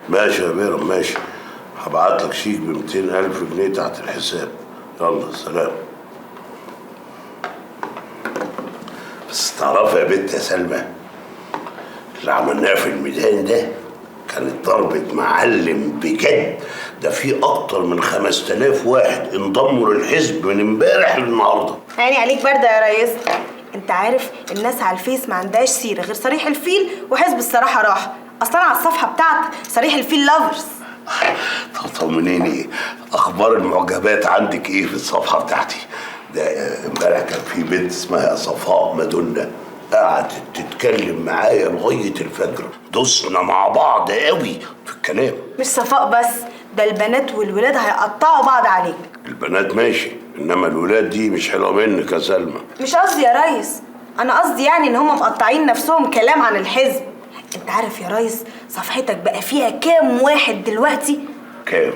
ماشي يا بيرم ماشي، هبعت لك شيك ب 200,000 جنيه تحت الحساب. يلا سلام. بس تعرفي يا بنت يا سلمى، اللي عملناه في الميدان ده كانت ضربة معلم بجد. ده في أكتر من 5000 واحد انضموا للحزب من امبارح للنهاردة. عيني عليك باردة يا ريس. انت عارف الناس على الفيس ما عندهاش سيرة غير صريح الفيل وحزب الصراحة راحة. أصلا على الصفحة بتاعتك صريح الفيل lovers. طب طمنيني، أخبار المعجبات عندك إيه في الصفحة بتاعتي؟ ده امبارح كان في بنت اسمها صفاء مدنة قعدت تتكلم معايا لغاية الفجر، دوسنا مع بعض قوي في الكلام. مش صفاء بس، ده البنات والولاد هيقطعوا بعض عليك. البنات ماشي، انما الولاد دي مش حلوة منك يا سلمى. مش قصدي يا ريس، انا قصدي يعني ان هم مقطعين نفسهم كلام عن الحزب. انت عارف يا ريس صفحتك بقى فيها كام واحد دلوقتي؟ كام؟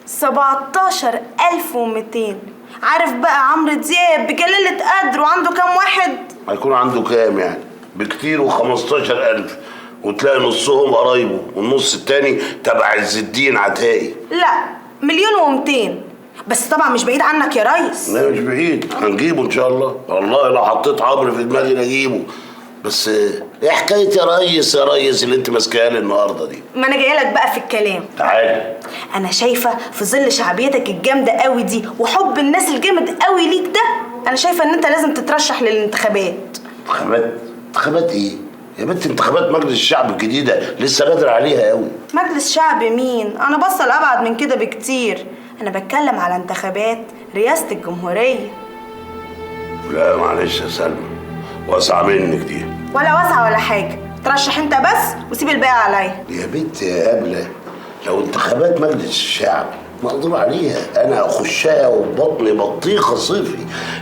17,200. عارف بقى عمرو دياب بجلالة قدره عنده كام واحد؟ هيكون عنده كام يعني؟ بكتير و15,000، وتلاقي نصهم قرايبه والنص التاني تبع عز الدين عتاقي. لا 1,200,000 بس، طبعا مش بعيد عنك يا ريس. لا مش بعيد، هنجيبه ان شاء الله. والله لو حطيت عمرو في دماغي نجيبه. بس ايه حكاية يا ريس يا ريس اللي انت ماسكاها لي النهارده دي؟ ما انا جاية لك بقى في الكلام. تعالي. انا شايفه في ظل شعبيتك الجامدة قوي دي وحب الناس الجامد قوي ليك ده، انا شايفه ان انت لازم تترشح للانتخابات. انتخابات؟ انتخابات ايه؟ يا بنت انتخابات مجلس الشعب الجديدة لسه بدري عليها قوي. مجلس شعب مين؟ انا بصل ابعد من كده بكتير. انا بتكلم على انتخابات رئاسة الجمهورية. لا معلش يا سلمى، واسعة منك دي. ولا واسعة ولا حاجة، ترشح انت بس وسيب الباقي عليا. يا بنت يا قابله، لو انتخابات مجلس الشعب مقدور عليها، انا اخشها وبطني بطيخه صيفي،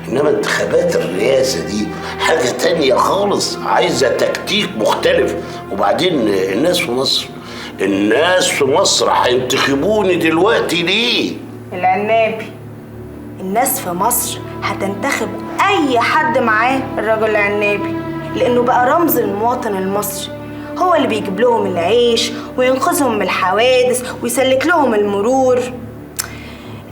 انما انتخابات الرئاسة دي حاجة تانية خالص، عايزه تكتيك مختلف. وبعدين الناس في مصر، الناس في مصر هينتخبوني دلوقتي ليه؟ العنابي. الناس في مصر هتنتخب اي حد معاه الرجل العنابي، لانه بقى رمز المواطن المصري، هو اللي بيجيب لهم العيش وينقذهم من الحوادث ويسلك لهم المرور.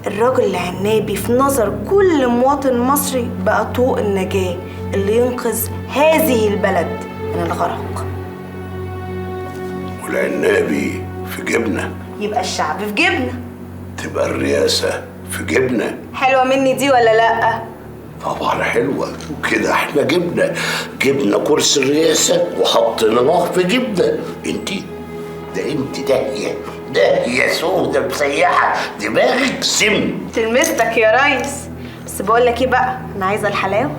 الراجل العنابي في نظر كل مواطن مصري بقى طوق النجاة اللي ينقذ هذه البلد من الغرق. والعنابي في جبنة، يبقى الشعب في جبنة، تبقى الرئاسة في جبنة. حلوة مني دي ولا لأ؟ طبعا حلوة. وكده احنا جبنا كرسي الرئاسة وحطيناه في جبنة. انتي ده انت داهية داهية سودة مسيحة دماغك سم. تلمستك يا ريس. بس بقول لك ايه بقى، انا عايزة الحلاوة.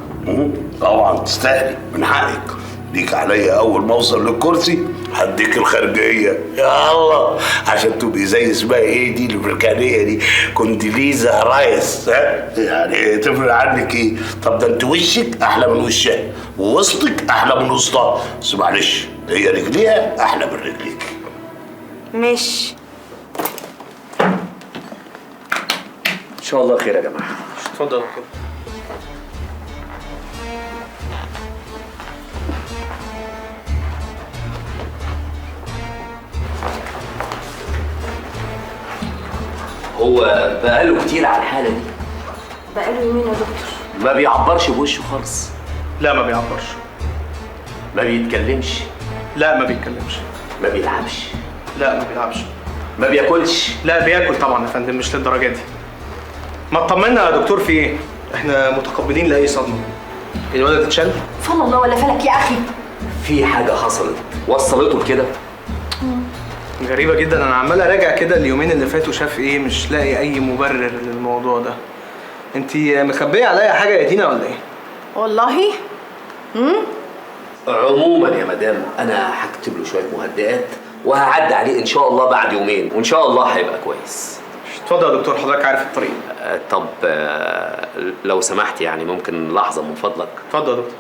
طبعا تستاهلي، من حقك. ليك عليا اول ما اوصل للكرسي هديك الخارجية، يلا عشان تبقي زي اسمها ايه دي الامريكانيه دي، كونديليزا رايس. ها يعني تفرق عنك ايه؟ طب ده انت وشك احلى من وشها ووسطك احلى من وسطها، بس معلش هي رجليها احلى من رجليك. ماشي ان شاء الله خير يا جماعة. اتفضل يا دكتور. هو بقاله كتير على الحالة دي؟ بقاله يومين يا دكتور. ما بيعبرش بوشه خالص؟ لا ما بيعبرش. ما بيتكلمش؟ لا ما بيتكلمش. ما بيلعبش؟ لا ما بيلعبش. ما بياكلش؟ لا بياكل طبعا يا فندم، مش للدرجة دي. ما تطمنا يا دكتور في ايه؟ احنا متقبلين لأي صدمة. الولد اتشل؟ فل الله ولا فلك يا أخي. في حاجة حصلت وصلته لكده؟ غريبة جدا، أنا عمال أراجع كده اليومين اللي فاتوا شاف إيه، مش لاقي أي مبرر للموضوع ده. أنتِ مخبية عليا حاجة يا دينا ولا إيه؟ والله؟ عموما يا مدام أنا هكتب له شوية مهدئات وهعدي عليه إن شاء الله بعد يومين، وإن شاء الله هيبقى كويس. اتفضل يا دكتور، حضرتك عارف الطريق. طب لو سمحت يعني ممكن لحظة من فضلك؟ اتفضل يا دكتور.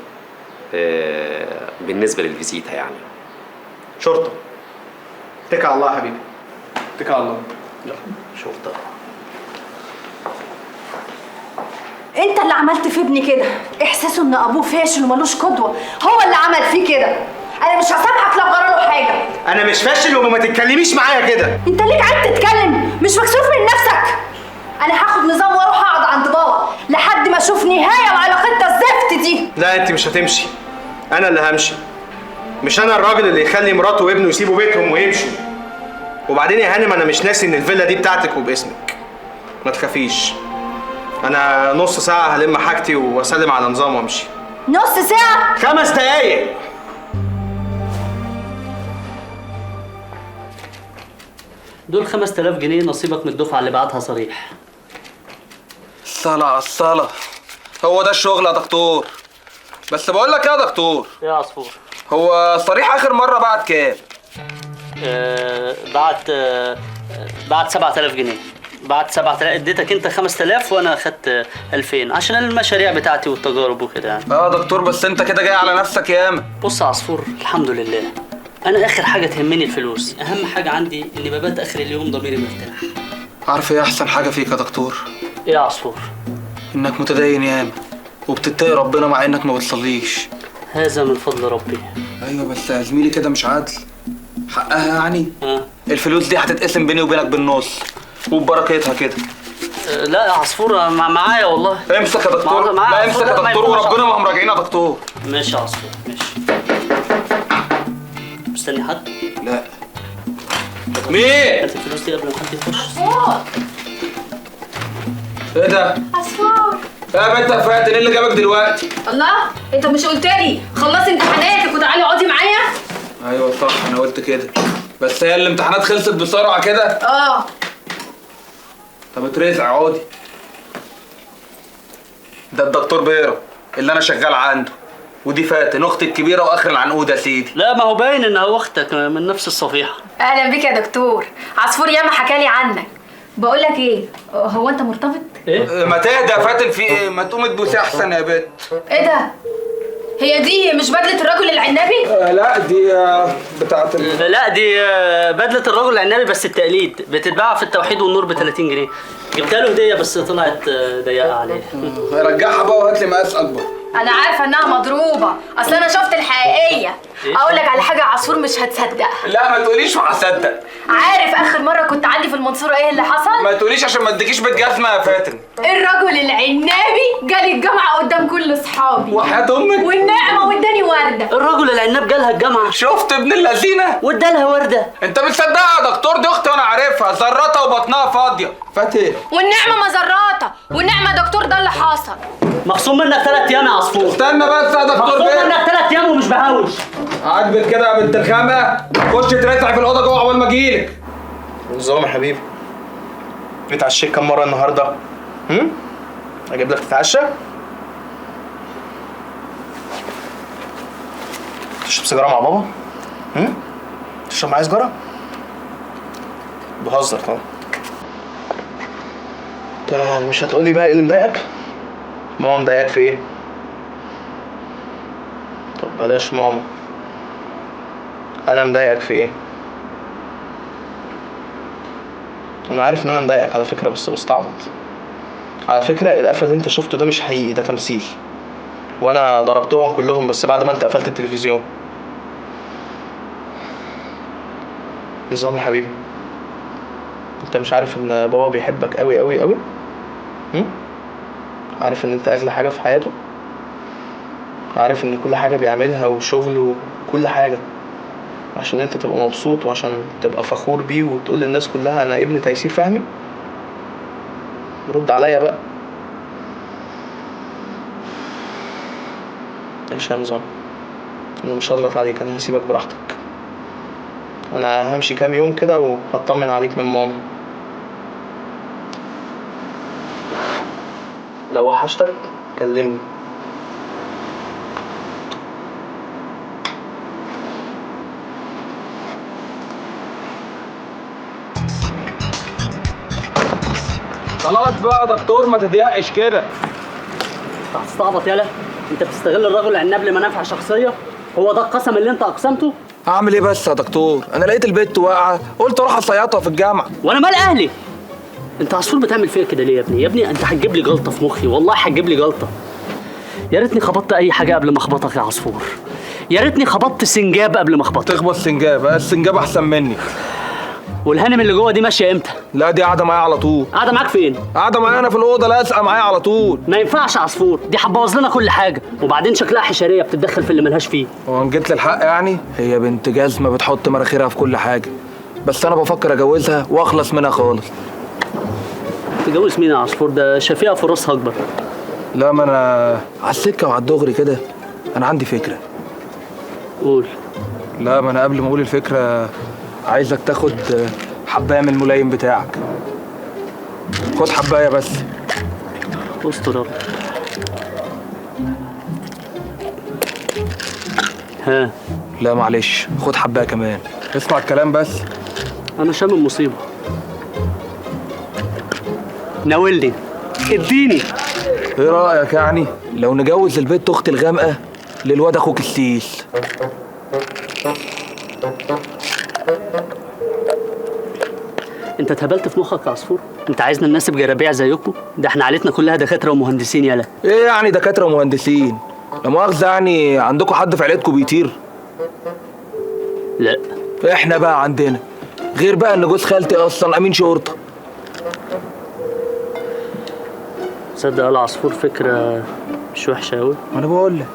بالنسبة للفيزيتا يعني. شرطة. اتكل على الله يا حبيبي، اتكل على الله. يلا شرطة. انت اللي عملت في ابني كده، احساسه ان ابوه فاشل ومالوش قدوة هو اللي عمل فيه كده. انا مش هسامحك لو جراله حاجة. انا مش فاشل وما تتكلميش معايا كده. انت ليك عيب تتكلم؟ مش مكسوف من نفسك؟ انا هاخد نظام واروح اقعد عند بابا لحد ما اشوف نهاية لعلاقتنا الزفت دي. لا انت مش هتمشي، انا اللي همشي. مش انا الراجل اللي يخلي مراته وابنه يسيبوا بيتهم ويمشوا. وبعدين يا هانم انا مش ناسي ان الفيلا دي بتاعتك وباسمك. ما تخافيش، انا نص ساعة هلم حاجتي واسلم على نظام وامشي. نص ساعة؟ 5 دقايق. دول 5000 جنيه نصيبك من الدفعة اللي بعتها صريح. الصلاة على الصلاة، هو ده الشغل يا دكتور. بس بقول لك ايه يا دكتور؟ ايه يا عصفور؟ هو صريح اخر مرة بعت كام؟ بعت 7000 جنيه. بعت 7000، اديتك انت 5000 وانا اخدت 2000 عشان المشاريع بتاعتي والتجارب وكده يعني. اه دكتور بس انت كده جاي على نفسك ياما. بص يا عصفور، الحمد لله انا اخر حاجة تهمني الفلوس، اهم حاجة عندي اني ببات اخر اليوم ضميري مرتاح. عارف ايه احسن حاجة فيك يا دكتور؟ ايه يا عصفور؟ انك متدين ياما وبتتقي ربنا مع انك ما بتصليش. هذا من فضل ربي. ايوه بس يا زميلي كده مش عدل. حقها يعني؟ الفلوس دي هتتقسم بيني وبينك بالنص وببركتها كده. لا يا عصفور معايا والله. امسك يا دكتور. لا امسك يا دكتور وربنا ما هم راجعين يا دكتور. ماشي يا عصفور ماشي. مستني حد؟ لا. مين؟ هات الفلوس دي قبل ما حد يخش. عصفور. ايه ده؟ عصفور. يا بنت فاتن ايه اللي جابك دلوقتي؟ الله، انت مش قلت لي خلصي امتحاناتك وتعالي اقعدي معايا؟ ايوه صح انا قلت كده، بس هي الامتحانات خلصت بسرعة كده؟ اه. طب اترزع اقعدي. ده الدكتور بيرو اللي انا شغال عنده، ودي فاتن اختي الكبيرة واخر العنقود يا سيدي. لا ما هو باين انها اختك من نفس الصفيحه. اهلا بيك يا دكتور. عصفور ياما حكالي عنك. بقول لك ايه، هو انت مرتبط؟ ايه؟ ما تهدى يا فاتن، في ايه؟ ما تقومي تبوسي احسن يا بت. ايه ده؟ هي دي مش بدلة الرجل العنابي؟ لا دي بتاعت لا دي بدلة الرجل العنابي بس التقليد، بتتباع في التوحيد والنور ب 30 جنيه. جبتها له هدية بس طلعت ضيقة عليه. رجعها بقى وهات لي مقاس أكبر. أنا عارفة إنها مضروبة، أصل أنا شفت الحقيقية. أقول لك على حاجة عصفور مش هتصدقها. لا ما تقوليش وهصدق. عارف آخر مرة كنت عندي في المنصورة إيه اللي حصل؟ ما تقوليش عشان ما اديكيش بالجزمة يا فاتن. الرجل العنابي جالي الجامعة قدام كل أصحابي. وحياة أمك؟ والنعمة واداني وردة. الرجل العناب جالها الجامعة. شفت ابن اللذينة؟ وادالها وردة. أنت بتصدقها يا دكتور؟ دي أختي وأنا عارفها، ذرتها وبطنها فاضية. فاتن. والنعمة ما ذراتها، والنعمة يا دكتور ده اللي حصل. مخصوم منك 3 ايام يا عصفور. استنى بس يا دكتور. مخصوم منك 3 ايام ومش بهوش. عاجبك كده يا بنت الخامة؟ خش ترتع في الأوضة جوه عقبال ما أجيلك. نظام يا حبيبي. اتعشيت كام مرة النهاردة؟ أجيب لك تتعشى؟ تشرب سيجارة مع بابا؟ تشرب معايا سيجارة؟ بهزر طبعا. انت مش هتقولي بقى ايه اللي مضايقك؟ ماما مضايقك في ايه؟ طب بلاش ماما. انا مضايقك في ايه؟ انا عارف ان انا مضايقك على فكرة بس بستعبط. على فكرة القفل اللي انت شفته ده مش حقيقي، ده تمثيل. وانا ضربتهم كلهم بس بعد ما انت قفلت التلفزيون. نظام يا حبيبي. انت مش عارف ان بابا بيحبك قوي قوي قوي؟ عارف ان انت اغلى حاجة في حياته؟ عارف ان كل حاجة بيعملها وشغله وكل حاجة عشان انت تبقى مبسوط وعشان تبقى فخور بيه وتقول للناس كلها انا ابن تيسير فهمي؟ رد عليا بقى. ايش يا نظام؟ انا مش هضغط عليك، انا هسيبك براحتك. انا همشي كام يوم كده وهطمن عليك من ماما. لو وحشتك كلمني. خلاص بقى يا دكتور ما تضيقش كده. انت هتستعبط يالا؟ انت بتستغل الرجل العناب لمنافع شخصية؟ هو ده القسم اللي انت اقسمته؟ اعمل ايه بس يا دكتور؟ انا لقيت البت واقعه قلت اروح اصيطها في الجامعة. وانا مال اهلي؟ انت عصفور بتعمل فيا كده ليه يا ابني؟ يا ابني انت هتجيب لي جلطة في مخي، والله هتجيب لي جلطة. يا ريتني خبطت اي حاجة قبل ما اخبطك يا عصفور. يا ريتني خبطت سنجاب قبل ما اخبطك. تخبط سنجاب؟ السنجاب احسن مني. والهانم اللي جوه دي ماشية امتى؟ لا دي قاعدة معايا على طول. قاعدة معاك فين؟ قاعدة معايا انا في الاوضة، لازقه معايا على طول. ما ينفعش يا عصفور، دي هتبوظ لنا كل حاجة، وبعدين شكلها حشريه بتتدخل في اللي ملهاش فيه. هو ان جيت للحق يعني هي بنت جزمه بتحط مراخيرها في كل حاجة، بس انا بفكر اجوزها واخلص منها خالص. تجوز مين يا عصفور؟ ده شفيقه فرصها اكبر. لا ما انا على السكة وعلى الدغري كده انا عندي فكرة. قول. لا ما انا قبل ما اقول الفكرة عايزك تاخد حبايه من الملايم بتاعك. خد حبايه بس. استر يا رب. ها. لا معلش خد حبايه كمان. اسمع الكلام بس. انا شامم مصيبة. ناولني، اديني. ايه رايك يعني لو نجوز البت اخت الغامقه للواد اخوك السيس؟ انت اتهبلت في مخك يا عصفور؟ انت عايزنا نناسب جرابيع زيكم؟ ده احنا عائلتنا كلها دكاترة ومهندسين. يالا. ايه يعني دكاترة ومهندسين؟ لا مؤاخذة يعني عندكم حد في عيلتكم بيطير؟ لا. احنا بقى عندنا، غير بقى ان جوز خالتي اصلا امين شرطه. تصدق يا عصفور فكرة مش وحشة قوي. ما انا بقول لك.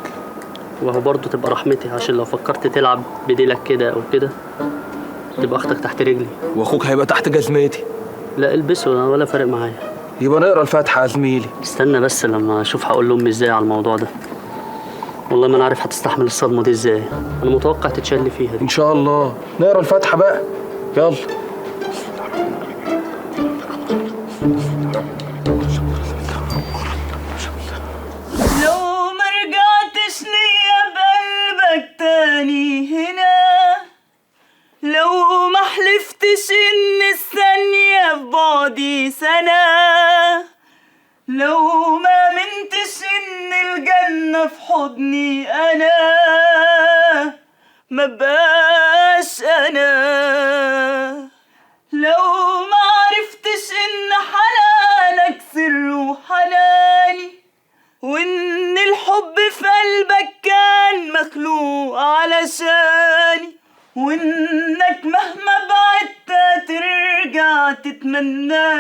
وهو برضه تبقى رحمتي، عشان لو فكرت تلعب بديلك كده او كده تبقى اختك تحت رجلي واخوك هيبقى تحت جزمتي. لا البسه ولا فارق معايا. يبقى نقرا الفاتحة يا زميلي. استنى بس لما اشوف هقول لامي ازاي على الموضوع ده. والله ما انا عارف هتستحمل الصدمة دي ازاي. انا متوقع تتشل فيها دي. ان شاء الله نقرا الفاتحة بقى. يلا. لو ما رجعتش ليا بقلبك تاني هنا، لو ما حلفتش ان الثانية في بعدي سنة، لو ما منتش ان الجنة في حضني انا، ما بقاش انا. لو ما عرفتش ان حنانك سر وحناني، وان الحب في قلبك كان مخلوق علشاني، وانك مهما بعدت ترجع تتمناني،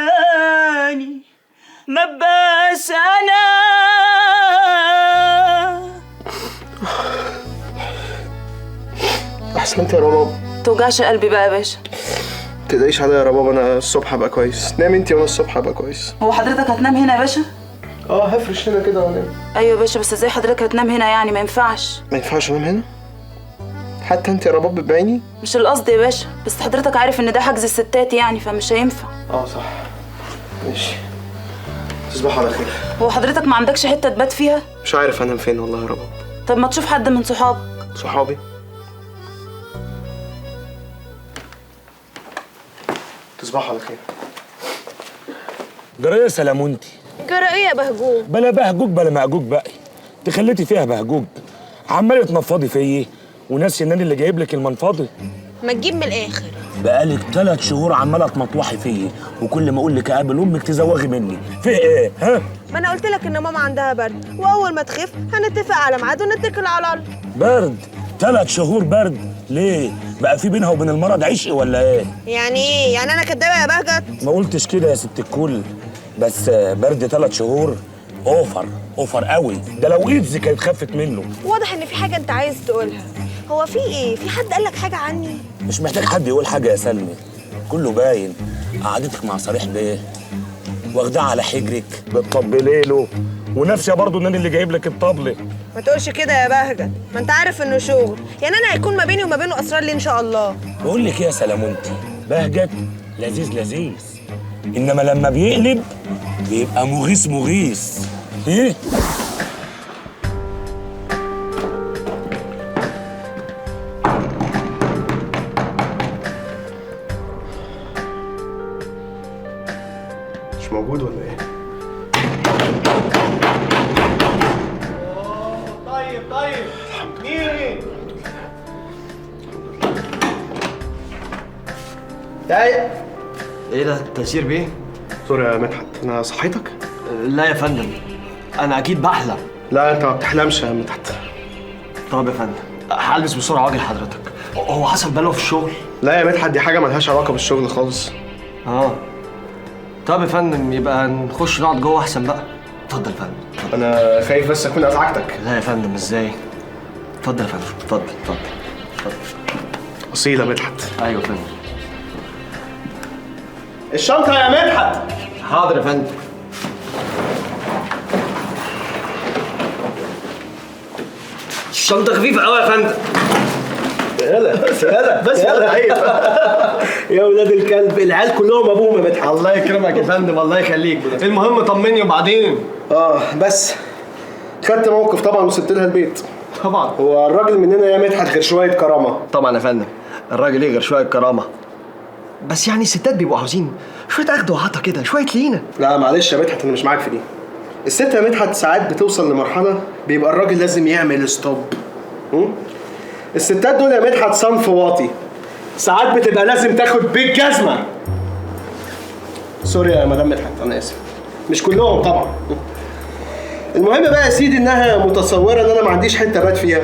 ما بقاش انا. احسنت يا رباب. توجعش قلبي بقى يا باشا. تقلقيش عليا يا رباب، انا الصبح هبقى كويس. نام انتي وانا الصبح هبقى كويس. هو حضرتك هتنام هنا يا باشا؟ اه هفرش هنا كده وانام. ايوه يا باشا، بس ازاي حضرتك هتنام هنا يعني؟ ما ينفعش. ما ينفعش انام هنا؟ حتى انت يا رباب بتبيعيني؟ مش القصد يا باشا، بس حضرتك عارف ان ده حجز الستات يعني، فمش هينفع. اه صح، ماشي. تصبح على خير. هو حضرتك ما عندكش حتة تبات فيها؟ مش عارف انام فين والله يا رباب. طب ما تشوف حد من صحابك. صحابي؟ تصبح على خير. جرى ايه يا سلامونتي؟ جرى ايه يا بهجوج؟ بلا بهجوج بلا مهجوج بقى. تخليتي فيها بهجوج، عماله تنفضي فيا وناسي ان انا اللي جايب لك المنفضه. ما تجيب من الاخر. بقالك 3 شهور عماله تمطوحي فيا، وكل ما اقول لك اقابل امك تزوغي مني. في ايه؟ ها؟ ما انا قلت لك ان ماما عندها برد، واول ما تخف هنتفق على ميعاد ونتكل على الله. برد؟ 3 شهور برد؟ ليه؟ بقى في بينها وبين المرض عشق ولا ايه؟ يعني ايه؟ يعني انا كدابه يا بهجت؟ ما قلتش كده يا ست الكل، بس برد 3 شهور over، over قوي. ده لو ايدز كانت خفت منه. واضح ان في حاجة انت عايز تقولها. هو في ايه؟ في حد قال لك حاجة عني؟ مش محتاج حد يقول حاجة يا سلمى، كله باين. قعدتك مع صريح بيه، واخداه على حجرك، بتطبلي له، وناسيه برضه ان انا اللي جايب لك الطبلة. ما تقولش كده يا بهجت، ما انت عارف انه شغل، يعني انا هيكون ما بيني وما بينه اسرار ليه ان شاء الله؟ بقول لك ايه يا سلامونتي، بهجت لذيذ لذيذ، انما لما بيقلب بيبقى مغيث مغيث. ايه؟ مش موجود ولا ايه؟ طيب طيب مين؟ دقايق. ايه ده تأثير بيه؟ sorry يا مدحت، انا صحيتك؟ لا يا فندم، انا اكيد بحلم. لا انت ما بتحلمش يا مدحت. طب يا فندم. هلبس بسرعة واجي لحضرتك. هو حصل بلوه في الشغل؟ لا يا مدحت، دي حاجة ملهاش علاقة بالشغل خالص. اه طب يا فندم يبقى نخش نقعد جوه احسن بقى. اتفضل يا فندم. انا خايف بس اكون ازعجتك. لا يا فندم ازاي؟ اتفضل يا فندم، اتفضل اتفضل اتفضل. اصيلة مدحت. ايوه يا فندم. الشنطة يا مدحت. حاضر يا فندم. الشنطة خفيفة قوي يا فندم. يلا يلا بس يلا. يا ولاد الكلب، العيال كلهم ابوهم يا مدحت. الله يكرمك يا فندم، الله يخليك. المهم طمني وبعدين. بس خدت موقف طبعا وسبت لها البيت. طبعا. هو الراجل مننا يا مدحت غير شوية كرامة. طبعا يا فندم، الراجل ايه غير شوية كرامة؟ بس يعني الستات بيبقوا عاوزين شوية اخد وعطا كده، شوية لينه. لا معلش يا مدحت، انا مش معاك في دي. الست يا مدحت ساعات بتوصل لمرحلة بيبقى الراجل لازم يعمل stop. الستات دول يا مدحت صنف واطي، ساعات بتبقى لازم تاخد بالجزمه. sorry يا مدام مدحت، انا اسف، مش كلهم طبعا. المهم بقى يا سيدي انها متصورة ان انا ما عنديش حتة بات فيها،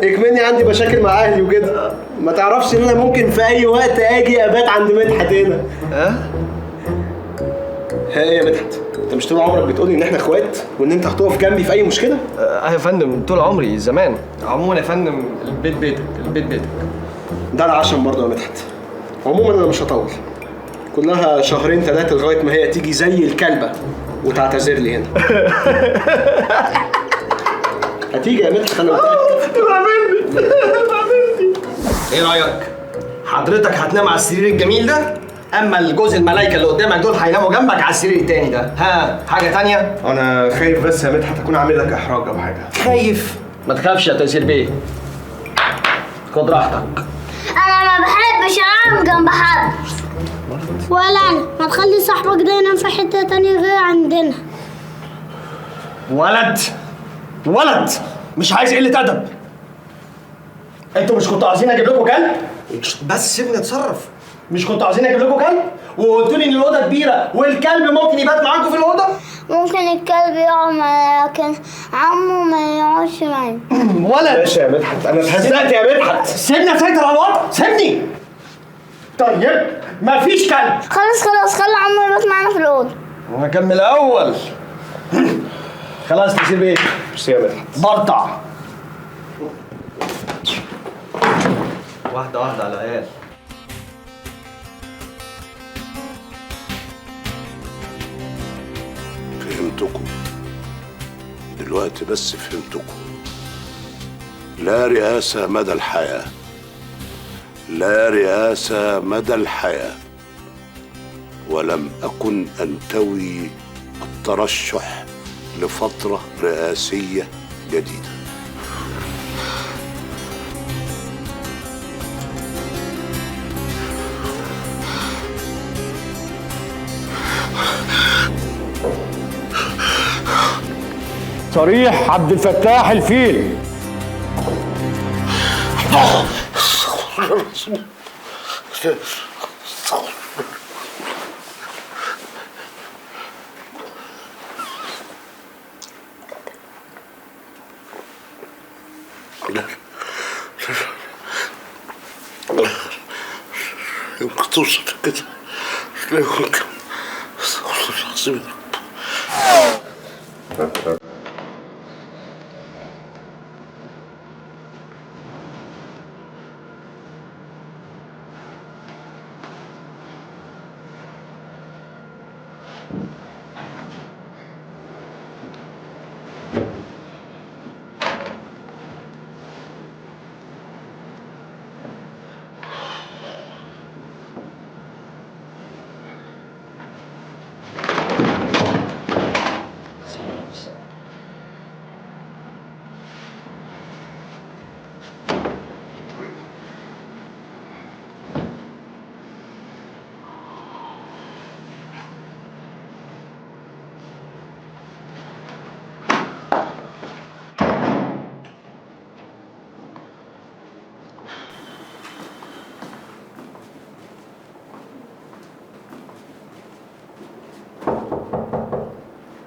اكمني عندي مشاكل مع اهلي وكده. ما تعرفش ان انا ممكن في اي وقت اجي ابات عند مدحت هنا. ها؟ ها ايه يا مدحت؟ انت مش طول عمرك بتقولي ان احنا اخوات وان انت هتقف جنبي في اي مشكلة؟ اه يا فندم طول عمري زمان. عموما يا فندم البيت بيتك، البيت بيتك. ده العشم برضه يا مدحت. عموما انا مش هطول، كلها شهرين ثلاثة لغاية ما هي تيجي زي الكلبة وتعتذر لي هنا. هتيجي يا مدحت انا متاكد. بعملني. ايه رايك؟ حضرتك هتنام على السرير الجميل ده، اما الجزء الملايكه اللي قدامك دول هيناموا جنبك على السرير التاني ده. ها حاجة تانية؟ انا خايف بس يا مدحت اكون عامل لك احراج او حاجة. خايف؟ ما تخافش يا تيسير بيه، خد راحتك. انا ما بحبش انام جنب حد. ولا انا. ما تخلي صاحبك ده ينام في حتة تانية غير عندنا. ولد ولد مش عايز قلة ادب. انتوا مش كنتوا عايزين اجيب لكم كلب؟ بس سيبني اتصرف. مش كنتوا عايزين اجيب لكم كلب؟ وقلتوا لي ان الاوضة كبيرة والكلب ممكن يبات معاكم في الاوضة؟ ممكن الكلب يقعد معايا لكن عمو ما يقعدش معايا. ولد ماشي يا مدحت، انا اتهزقت يا مدحت. سيبني اسيطر على الوضع، سيبني. طيب مفيش كلب. خلاص خلاص، خلي عمو يبات معانا في الاوضة. انا اكمل الاول. خلاص تسيب ايه؟ ميرسي يا مدحت. برطع. واحدة واحدة على العيال. فهمتكم دلوقتي، بس فهمتكم. لا رئاسة مدى الحياة، لا رئاسة مدى الحياة. ولم أكن أنتوي الترشح لفترة رئاسية جديدة. صريح عبد الفتاح الفيل. لا يمكن توصل كده، لا يمكن. استغفر الله العظيم.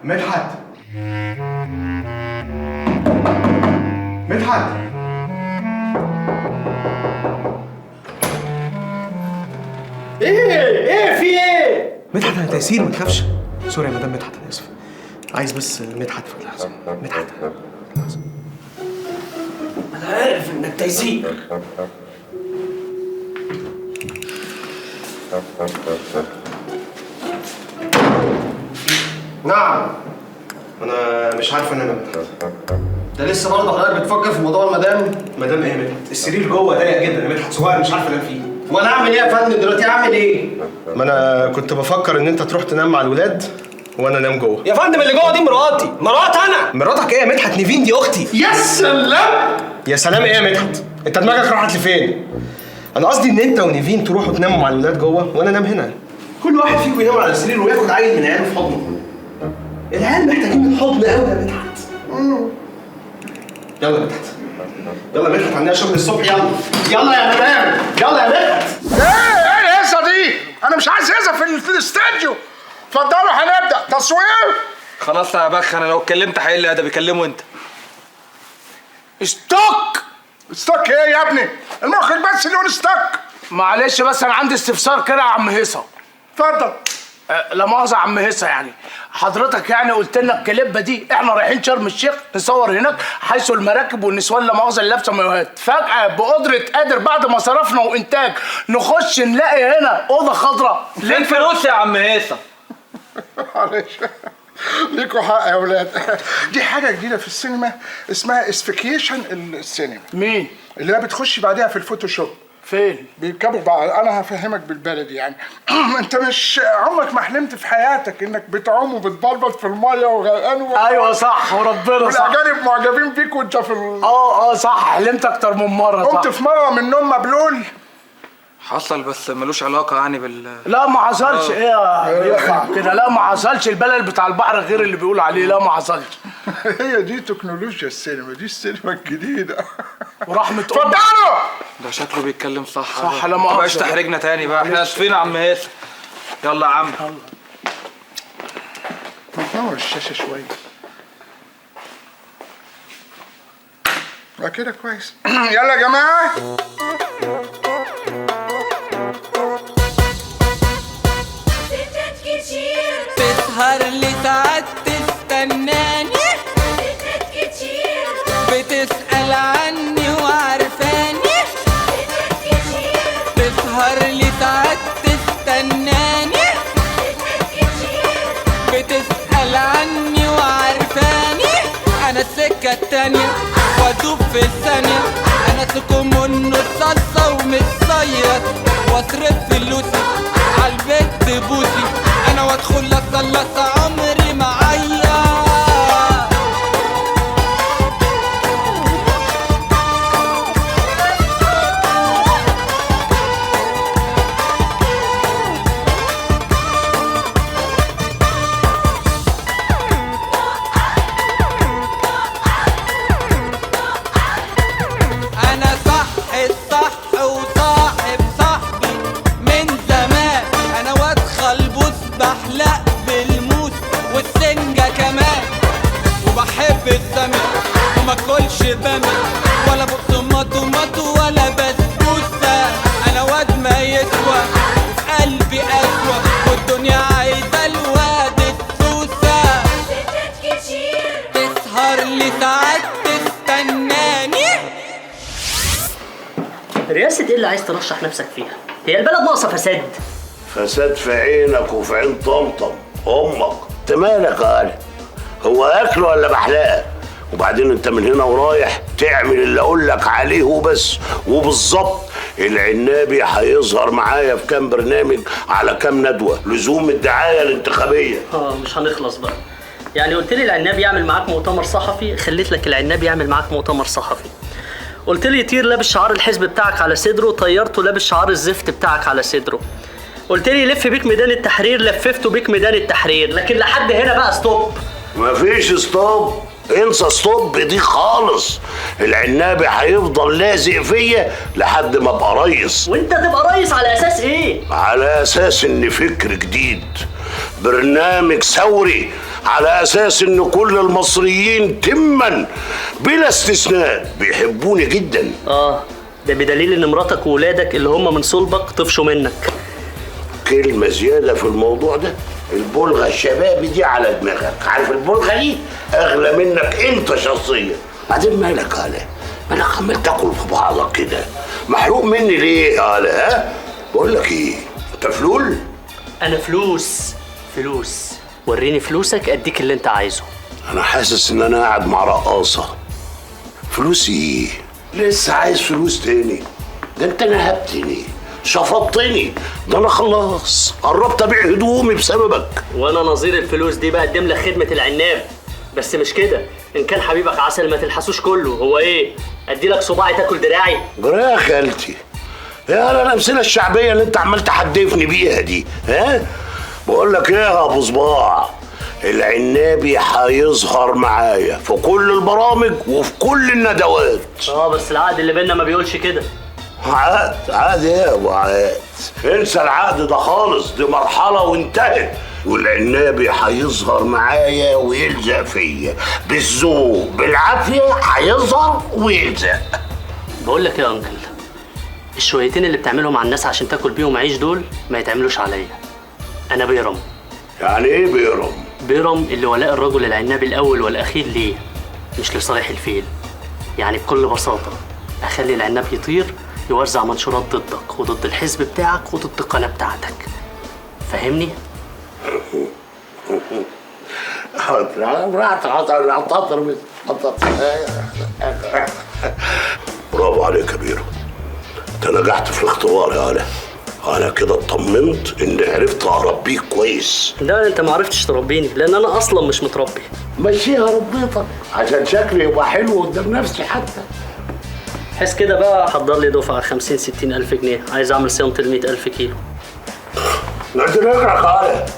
مدحت، مدحت، مدحت انا تيسير، ما تخافش. sorry يا مدام مدحت، انا اسف. عايز بس مدحت في لحظة. مدحت انا عارف انك تيسير. نعم، انا مش عارف انام يا مدحت. انت لسه برضه حضرتك بتفكر في موضوع المدام؟ مدام ايه يا مدحت؟ السرير جوه ضيق جدا يا مدحت، صغير مش عارف انام فيه. وانا اعمل ايه يا فندم دلوقتي؟ اعمل ايه؟ ما انا كنت بفكر ان انت تروح تنام مع الولاد وانا انام جوه. يا فندم اللي جوه دي مراتي، مرات انا. مراتك ايه يا مدحت؟ نيفين دي اختي. يا سلام يا سلام. ايه يا مدحت؟ انت دماغك راحت لفين؟ انا قصدي ان انت ونيفين تروحوا تناموا مع الولاد جوه وانا انام هنا. كل واحد فيكم ينام على السرير وياخد عيل من عياله في حضنه. العيال محتاجين الحضن قوي يا مدحت. يلا يا مدحت، يلا يا مدحت، عندنا شغل الصبح. يلا يلا يا مدام، يلا يا مدحت. ايه الهيصه دي؟ انا مش عايز هيصه في الاستوديو. اتفضلوا هنبدا تصوير. خلاص يا بخ، انا لو اتكلمت هيقل ادبي. كلمة انت. stop stop ايه يا ابني؟ المخرج بس اللي يقول stop. معلش بس انا عندي استفسار كده يا عم هيصه. اتفضل. لا مؤاخذة يا عم هيصه، يعني حضرتك يعني قلت لنا الكليبه دي احنا رايحين شرم الشيخ نصور هناك حيث المراكب والنسوان لا مؤاخذة اللي لابسه مايوهات، فجاة بقدره قادر بعد ما صرفنا وانتاج نخش نلاقي هنا اوضة خضراء. فين الفلوس يا عم هيصه؟ معلش ليكوا حق يا ولاد، دي حاجة جديدة في السينما اسمها اسفكيشن السينما. مين؟ اللي هي بتخش بعديها في الفوتوشوب. فين؟ بيركبوا بعض. انا هفهمك بالبلدي يعني. انت مش عمرك ما حلمت في حياتك انك بتعوم وبتبلبط في المية وغرقان ايوه صح وربنا صح، والاجانب معجبين بيك وانت في صح، حلمت اكتر من مرة. صح. قمت في مرة من النوم مبلول؟ حصل بس ملوش علاقة يعني بال لا ما حصلش. ايه ينفع كده؟ لا ما حصلش. البلل بتاع البحر غير اللي بيقول عليه. لا ما حصلش. هي دي تكنولوجيا السينما، دي السينما الجديدة. ورحمة امي. اتفضلوا. ده شكله بيتكلم صح. صح. لا ما بقاش تحرجنا تاني بقى، احنا اسفين يا عم هيثم. يلا يا عم. يلا ما تنور الشاشة شوية. كده كويس. يلا يا جماعة. تسهر لي ساعات تستناني، بتسأل عني وعارفاني. تسهر لي ساعات تستناني، بتسأل عني وعارفاني. أنا السكة التانية وأدوب في الثانية، أنا سكون منه الصلصة ومتصيط، وأصرف فلوسي عالبيت بوسي، أنا وأدخل أخلص عمري معايا. أنا صح الصح وصاحب صاحبي من زمان، أنا وأدخل بوس بحلق بالموس والسنجة كمان، وبحب السمك وما اكلش بامي ولا بقسماط ولا بسبوسة. أنا واد ما يسوى وفي قلبي قسوة، والدنيا عايزة الواد السوسة. تسهر لي ساعات تستناني. رئاسة ايه اللي عايز ترشح نفسك فيها؟ هي البلد ناقصة فساد. فساد في عينك وفي عين طمطم امك. انت مالك يا قلب؟ هو اكل ولا بحلاقه؟ وبعدين انت من هنا ورايح تعمل اللي اقول لك عليه وبس. وبالظبط العنابي هيظهر معايا في كام برنامج على كام ندوه لزوم الدعاية الانتخابية. مش هنخلص بقى. يعني قلت لي العنابي يعمل معاك مؤتمر صحفي، خليت لك العنابي يعمل معاك مؤتمر صحفي. قلت لي يطير لابس شعار الحزب بتاعك على صدره، طيرته لابس شعار الزفت بتاعك على صدره. قلت لي لف بيك ميدان التحرير، لففته بيك ميدان التحرير. لكن لحد هنا بقى stop. مفيش stop، انسى stop دي خالص. العنابي هيفضل لازق فيا لحد ما ابقى ريس. وانت تبقى ريس على اساس ايه؟ على اساس ان فكر جديد، برنامج ثوري، على اساس ان كل المصريين تما بلا استثناء بيحبوني جدا. ده بدليل ان مراتك وولادك اللي هم من صلبك طفشوا منك. كلمة زيادة في الموضوع ده البلغه الشبابي دي على دماغك، عارف البلغه دي اغلى منك انت شخصيا. بعدين مالك يا علاء؟ مالك عمال تاكل في بعضك كده؟ محروق مني ليه يا علاء؟ ها؟ بقول لك ايه؟ انت فلول؟ انا فلوس فلوس، وريني فلوسك اديك اللي انت عايزه. انا حاسس ان انا قاعد مع رقاصه. فلوسي ايه؟ لسه عايز فلوس تاني؟ ده انت نهبتني، شفطتني، ده انا خلاص قربت ابيع هدومي بسببك. وانا نظير الفلوس دي بقدم لك خدمة العناب، بس مش كده، ان كان حبيبك عسل ما تلحسوش كله. هو ايه؟ ادي لك صباعي تاكل دراعي؟ جرايه يا خالتي، يا الامثلة الشعبية اللي انت عمال تحدفني بيها دي، ها؟ بقول لك ايه يا ابو صباع، العنابي هيظهر معايا في كل البرامج وفي كل الندوات. بس العقد اللي بينا ما بيقولش كده. عقد؟ عقد ايه يا ابو عقد؟ انسى العقد ده خالص، دي مرحلة وانتهت، والعنابي هيظهر معايا ويلزق فيا بالذوق بالعافية، هيظهر ويلزق. بقول لك يا انكل، الشويتين اللي بتعملهم على الناس عشان تاكل بيهم عيش دول ما يتعملوش عليا. انا بيرم. يعني ايه بيرم؟ بيرم اللي ولاء الرجل العنابي الاول والاخير ليه، مش لصالح الفيل. يعني بكل بساطة اخلي العناب يطير يوزع منشورات ضدك وضد الحزب بتاعك وضد القناة بتاعتك. فاهمني؟ برافو عليك يا بيرو، انت نجحت في الاختبار يا علاء. انا كده اطمنت اني عرفت اربيك كويس. لا انت ما عرفتش تربيني لان انا اصلا مش متربي. مشيها ربيتك عشان شكلي يبقى حلو قدام نفسي حتى. حس كده بقى، حضر لي دفعه 50 60 الف جنيه، عايز اعمل صيانة ال 100,000 كيلو. انت فكرك خالص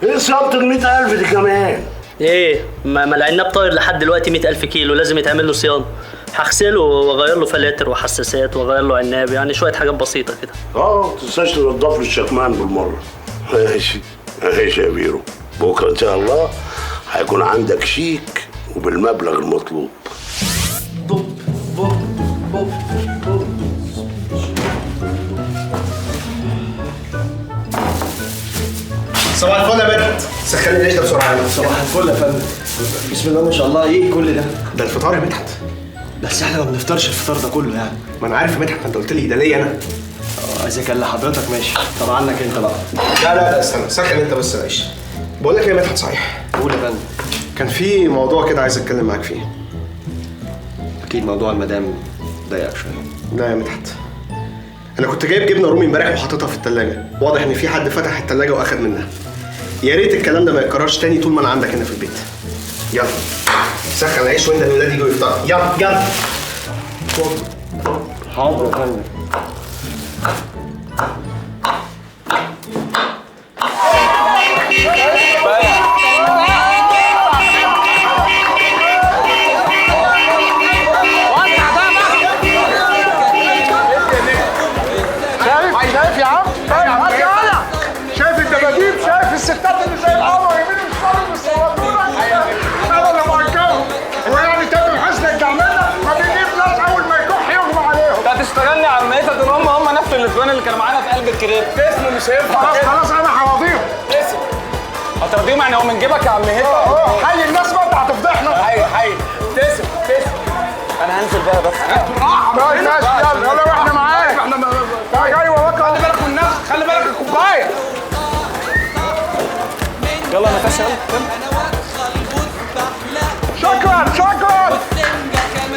ايه صيانة ال 100,000 دي كمان؟ ايه ما العناب طاير لحد دلوقتي 100,000 كيلو، لازم يتعمل له صيانة. هغسله واغير له فلاتر وحساسات واغير له عناب، يعني شوية حاجات بسيطة كده. ما تنساش تنضف لي الشكمان بالمرة. ماشي ماشي يا بيرو، بكره ان شاء الله هيكون عندك شيك وبالمبلغ المطلوب. بوب بوب بوب بوب. صباح الفل يا مدحت، سخن لي العيش ده بسرعة. صباح الفل يا فندم. بسم الله ما شاء الله، ايه كل ده؟ ده الفطار يا مدحت. بس احنا ما بنفطرش الفطار ده كله يعني. ما انا عارف يا مدحت، ما انت قلت لي ده ليا انا. اذا كان لحضرتك ماشي، طب عنك انت بقى. لا لا لا استنى، سخن انت بس العيش. بقول لك ايه يا مدحت صحيح؟ قول يا فندم. كان في موضوع كده عايز اتكلم معاك فيه. اكيد موضوع المدام ضايقك شوية. لا يا مدحت، انا كنت جايب جبنه رومي امبارح وحاططها في الثلاجة، واضح ان في حد فتح الثلاجة واخد منها. يا ريت الكلام ده ما يتكررش تاني طول ما انا عندك هنا في البيت. يلا سخن العيش وانت الولاد يجوا يفطروا. يلا يلا. حاضر يا فندم. شايف يا عم؟ شايف الدباديب، شايف الستات اللي زي القمر يمين وشمال وبيصوتونا. انا اللي مأجرهم، ويعني تامر حسني الجعمانه ما بيجيب ناس اول ما يكح يغمى عليهم. انت هتشتغلني يا عم هيثم، دول هم نفس النسوان اللي كانوا معانا في قلب الكريب. اسمه مش هينفع. خلاص خلاص انا هراضيهم. اسم هترضيهم يعني هو من جيبك يا عم هيثم؟ حي الناس بقى، انت هتفضحنا. حي حي. تسم تسم. انا هنزل بقى بس. طيب ماشي يلا يلا، واحنا معاك. طيب ايوه بكره. خلي بالك من النفس، خلي بالك الكوباية. يلا يا نتاشا يلا. شكرا شكرا.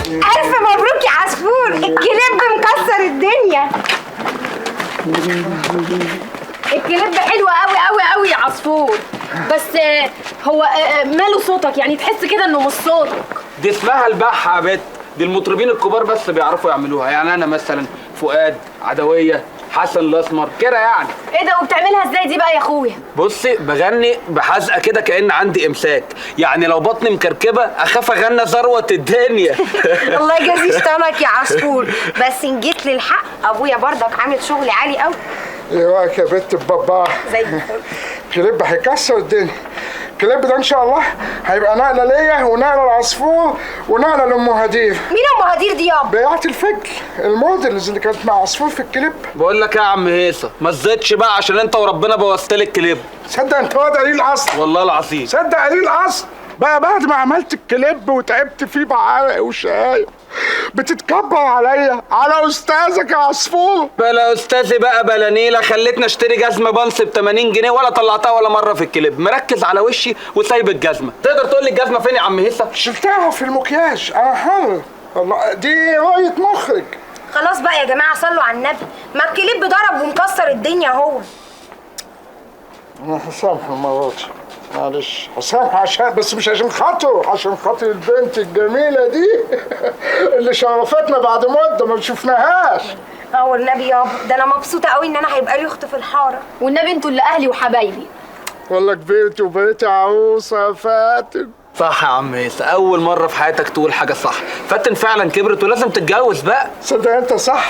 ألف مبروك يا عصفور، الكليب مكسر الدنيا. الكليب حلو قوي قوي قوي يا عصفور، بس هو ماله صوتك؟ يعني تحس كده انه مش صوتك. دي اسمها البحة يا بت، دي المطربين الكبار بس بيعرفوا يعملوها، يعني انا مثلا فؤاد، عدوية، حسن الاسمر كده يعني. ايه ده وبتعملها ازاي دي بقى يا اخويا؟ بصي بغني بحزقه كده كأن عندي امساك، يعني لو بطني مكركبه اخاف اغنى ثروة الدنيا. الله يجازي شطانك يا عصفور، بس ان جيت للحق ابويا برضك عامل شغل عالي قوي. ايه رايك يا بنت بابا؟ زي الفل. كليب هيكسر الدنيا. الكليب ده ان شاء الله هيبقى نقله ليا ونقله لعصفور ونقله لام هدير. مين ام هدير دي يابا؟ بيعه الفجل، ال models اللي كانت مع عصفور في الكليب. بقول لك ايه يا عم هيصه، ما تزيدش بقى عشان انت وربنا بوظت لي الكليب. صدق انت واد قليل اصل. والله العظيم صدق قليل اصل بقى. بعد ما عملت الكليب وتعبت فيه بعرق وشقايق بتتكبر عليا على استاذك يا عصفور. بلا استاذي بقى بلا نيله، خليتنا اشتري جزمه بانس ب 80 جنيه ولا طلعتها ولا مرة في الكليب. مركز على وشي وسايب الجزمة. تقدر تقول لي الجزمة فين يا عم هيصه؟ شلتها في المكياج. انا حر والله، دي رؤية مخرج. خلاص بقى يا جماعة صلوا على النبي، ما الكليب ضرب ومكسر الدنيا اهو. انا هسامحه المرة دي، معلش هسامحه عشان بس مش عشان خاطره، عشان خاطر البنت الجميلة دي اللي شرفتنا بعد مده ما شفناهاش. اه والنبي يابا ده انا مبسوطة قوي ان انا هيبقى لي اخت في الحارة. والنبي انتوا اللي اهلي وحبايبي. والله كبرتي وبقيتي عروسه يا فاتن. صح يا عم هيصه، اول مرة في حياتك تقول حاجة صح. فاتن فعلا كبرت ولازم تتجوز بقى. صدق انت صح.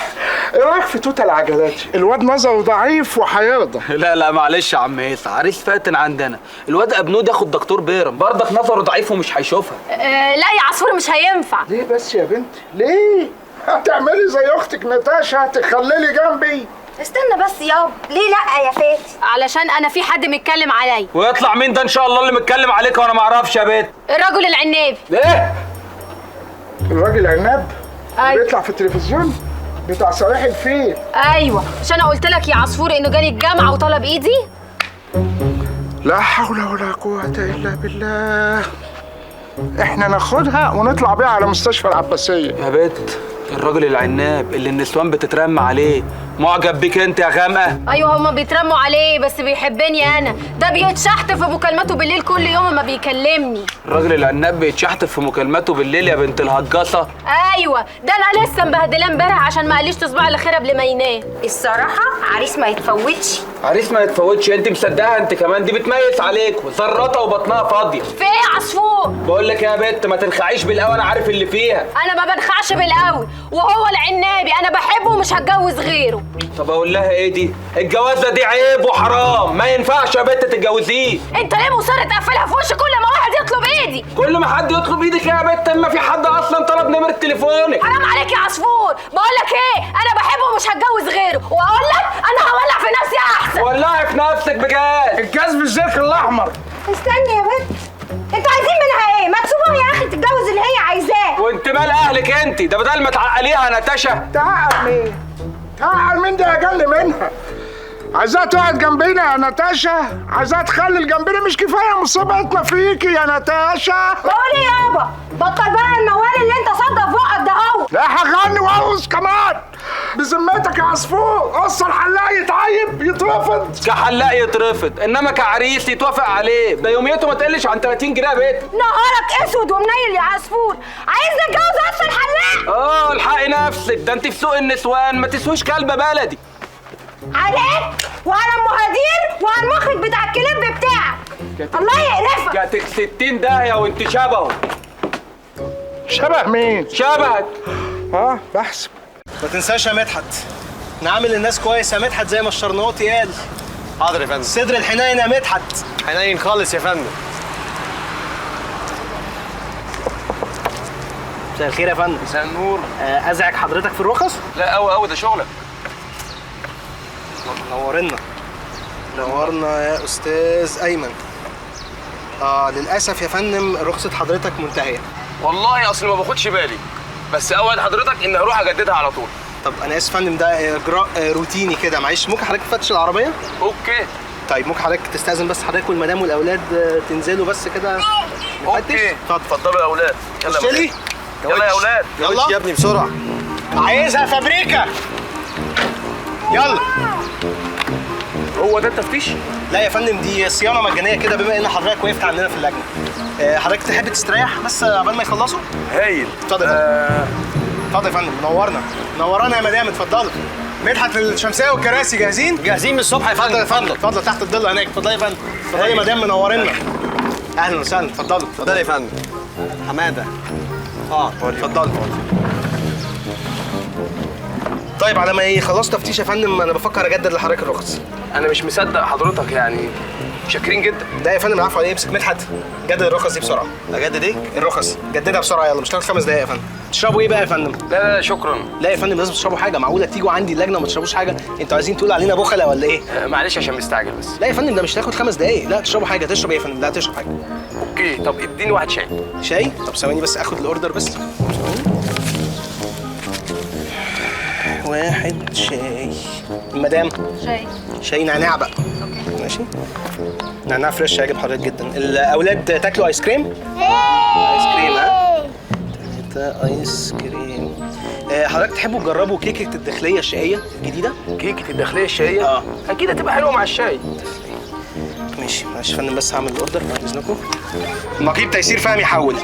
ايه رايك في توتة العجلاتي؟ الواد نظره ضعيف وهيرضى. لا لا معلش يا عم هيصه، عريس فاتن عندنا الواد ابنود ياخد دكتور بيرم، برضك نظره ضعيف ومش هيشوفها. لا يا عصفور مش هينفع. ليه بس يا بنتي؟ ليه؟ هتعملي زي اختك نتاشا، هتخللي جنبي؟ استنى بس يابا، ليه لا يا فاتن؟ علشان انا في حد متكلم عليا. ويطلع مين ده ان شاء الله اللي متكلم عليك وانا ما اعرفش يا بنت؟ الرجل العنابي. ايه؟ الراجل العناب؟ أيوة. بيطلع في التلفزيون بتاع صلاح الفيل. ايوه، مش انا قلت لك يا عصفور انه جالي الجامعة وطلب ايدي؟ لا حول ولا قوة الا بالله. احنا ناخدها ونطلع بيها على مستشفى العباسية. يا بنت الراجل العناب اللي النسوان بتترمى عليه معجب بيك انت يا غامقه. ايوه هما بيترموا عليه بس بيحبني انا، ده بيتشحت في مكالماته بالليل كل يوم ما بيكلمني. الراجل العناب بيتشحت في مكالماته بالليل يا بنت الهجصه؟ ايوه ده انا لسه مبهدلاه امبارح عشان ما قاليش تصبح على خير قبل ما ينام. الصراحة عريس ما يتفوتش. عريس ما يتفوتش؟ انت مصدقها انت كمان؟ دي بتميز عليك ذرتها وبطنها فاضية. في ايه يا عصفور؟ بقول لك يا بنت ما تنخعيش بالقوي، انا عارف اللي فيها. انا ما بنخعش بالقوي، وهو العنابي انا بحبه ومش هتجوز غيره. طب اقول لها ايه دي؟ الجوازه دي عيب وحرام، ما ينفعش يا بنت تتجوزيه. انت ليه مصر تقفلها في وش كل ما واحد يطلب ايدي؟ كل ما حد يطلب ايدك يا بنت؟ اما في حد اصلا طلب نمره تليفونك؟ حرام عليك يا عصفور، بقول لك ايه، انا بحبه ومش هتجوز غيره، واقول لك انا هولع في نفسي احسن. ولعي في نفسك بجاز. الجاز بالزيت الاحمر. استني يا بنت، انتوا عايزين منها ايه؟ ما تسيبوها يا اخي تتجوز اللي هي عايزاه. وانت مال اهلك انت؟ ده بدل ما تعقليها يا نتاشا. تعقل مين؟ تعقل مين؟ ده اقل منها. عايزاها تقعد جنبنا يا نتاشا، عايزاها تخلي جنبنا، مش كفاية مصيبتنا فيكي يا نتاشا؟ بقول ايه يابا؟ بطل بقى الموال اللي انت صدق فوقك ده اهو. لا هغني وارقص كمان. بذمتك يا عصفور قص الحلاق يتعيب يترفض؟ كحلاق يترفض، انما كعريس يتوافق عليه، ده يوميته ما تقلش عن 30 جنيه يا بنت. نهارك اسود ومنيل يا عصفور، عايز نتجوز قص الحلاق؟ اه الحقي نفسك، ده انت في سوق النسوان ما تسويش كلبه بلدي. عليك وعلى ام هدير وعلى المخرج بتاع الكليب بتاعك. الله يقرفك. جاتك 60 داهية وانت شبهه. شبه مين؟ شبهك. اه بحسب. ما تنساش يا مدحت نعامل الناس كويس يا مدحت زي ما الشرنوطي قال. حاضر يا فندم. صدر الحنين يا مدحت. حنين خالص يا فندم. مساء الخير يا فندم. مساء النور. ازعج حضرتك في الرخص؟ لا قوي قوي ده شغلك. نورنا نورنا يا استاذ ايمن. للاسف يا فندم رخصه حضرتك منتهية. والله اصل ما باخدش بالي، بس اوعد حضرتك ان هروح اجددها على طول. طب انا اسف يا فندم، ده اجراء روتيني كده، معلش ممكن حضرتك تفتش العربية؟ okay. طيب ممكن حضرتك تستاذن بس حضرتك والمدام والاولاد تنزلوا بس كده. okay اتفضلوا يا اولاد. يلا يلا يا اولاد. يلا يا ابني بسرعة. عايزها فابريكا. يلا. هو ده التفتيش؟ لا يا فندم، دي صيانة مجانية كده بما ان حضرتك وقفت عندنا في اللجنة. حضرتك تحب تستريح بس عقبال ما يخلصوا؟ هايل. اتفضل يا فندم. اتفضل يا فندم، نورنا نورنا يا مدام. اتفضلوا. مدحت الشمسية والكراسي جاهزين؟ جاهزين من الصبح يا فندم. اتفضل يا فندم، اتفضل تحت الضله هناك. اتفضل يا فندم. اتفضلي يا مدام، منورنا. اهلا وسهلا. اتفضلوا. اتفضلي يا فندم. حمادة. اتفضلوا. طيب على ما ايه خلاص تفتيش يا فندم، انا بفكر اجدد لحضرتك الرخص. انا مش مصدق حضرتك، يعني شاكرين جدا. ده يا فندم العفو عليه. امسك مدحت، جدد الرخص دي بسرعة. اجدد ايه؟ الرخص جددها بسرعة، يلا مش هتاخد 5 دقايق يا فندم. تشربوا ايه بقى يا فندم؟ لا لا شكرا. لا يا فندم لازم تشربوا حاجة، معقولة تيجوا عندي اللجنة وما تشربوش حاجة؟ انتوا عايزين تقولوا علينا بخله ولا ايه؟ معلش عشان مستعجل بس. لا يا فندم ده مش هتاخد 5 دقايق. لا تشربوا حاجة. تشرب ايه يا فندم؟ لا تشرب حاجة. okay طب اديني واحد شاي. شاي؟ طب ثواني بس اخد ال order بس. ثواني. واحد شاي. المدام شاي. شاي نعناع بقى. okay ماشي، نعناع fresh هيعجب حضرتك جدا. الاولاد تاكلوا ايس كريم؟ ايس كريم. ها؟ 3 ايس كريم. حضرتك تحبوا تجربوا كيكة الداخلية الشقيه الجديدة؟ كيكة الداخلية الشقيه؟ اه اكيد هتبقى حلوة مع الشاي. ماشي معلش يا فندم بس هعمل ال order بعد اذنكم. نقيب تيسير فهمي حول.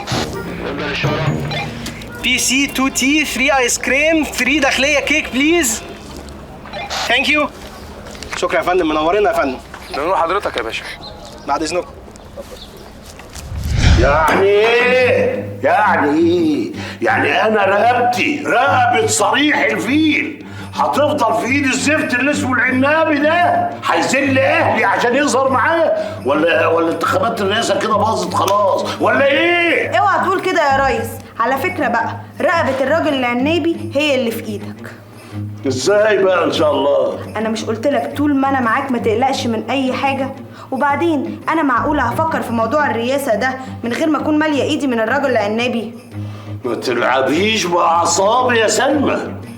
PC 2 tea 3 ايس كريم 3 داخلية cake please. thank you. شكرا يا فندم، منورنا يا فندم. نور حضرتك يا باشا. بعد اذنكم. يعني ايه؟ يعني ايه؟ يعني انا رقبتي رقبة صريح الفيل هتفضل في ايد الزفت اللي اسمه العنابي ده؟ هيذل اهلي عشان يظهر معاه؟ ولا انتخابات الرئاسة كده باظت خلاص ولا ايه؟ اوعى تقول كده يا ريس. على فكرة بقى رقبة الراجل العنابي هي اللي في ايدك. ازاي بقى ان شاء الله؟ انا مش قلت لك طول ما انا معاك ما تقلقش من اي حاجة؟ وبعدين انا معقولة هفكر في موضوع الرئاسة ده من غير ما اكون ماليه ايدي من الراجل العنابي؟ ما تلعبيش باعصابي يا سلمى.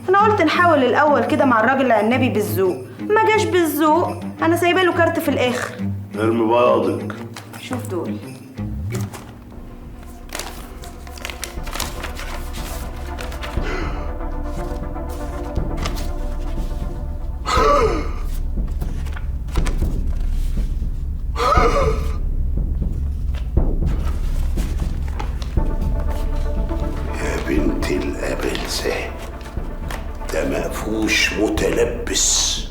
انا قلت نحاول الاول كده مع الراجل العنابي بالذوق، ما جاش بالذوق انا سايبه له كارت في الاخر. ارمي بياضك. شوف دول. يا بنت الأبلسة ده مقفوش متلبس.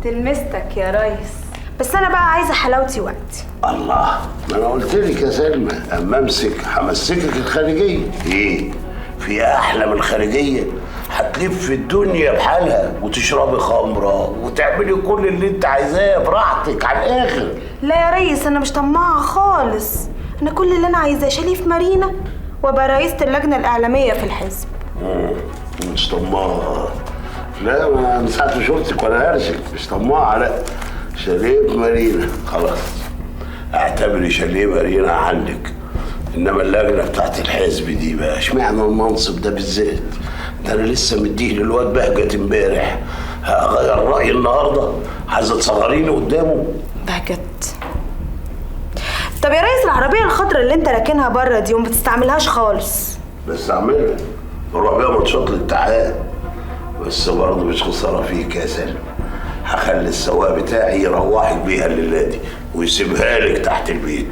تلمستك يا ريس، بس أنا بقى عايزة حلاوتي وقتي. الله، ما أنا قلت لك يا سلمى أما أمسك همسكك الخارجية. إيه؟ في أحلى من الخارجية؟ هتلف الدنيا بحالها وتشربي خمرة وتعملي كل اللي أنت عايزاه براحتك على الآخر. لا يا ريس أنا مش طماعة خالص، أنا كل اللي أنا عايزاه شاليه في مارينا وأبقى رئيسة اللجنة الإعلامية في الحزب. مش طماعة. لا ما من ساعة ما شفتك وأنا هرشك مش طماعة. لا شاليه في مارينا خلاص، اعتبري شاليه مارينا عندك. إنما اللجنة بتاعت الحزب دي بقى اشمعنى المنصب ده بالذات؟ ده أنا لسه مديه للواد بهجت امبارح، هغير رأيي النهارده؟ عايزة تصغريني قدامه؟ بهجت؟ طب يا ريس العربية الخضراء اللي أنت راكنها بره دي وما بتستعملهاش خالص. بستعملها، بروح بيها ماتشات الاتحاد، بس برضه مش خسارة فيك يا سلمى. هخلي السواق بتاعي يروحك بيها الليلة دي ويسيبها لك تحت البيت.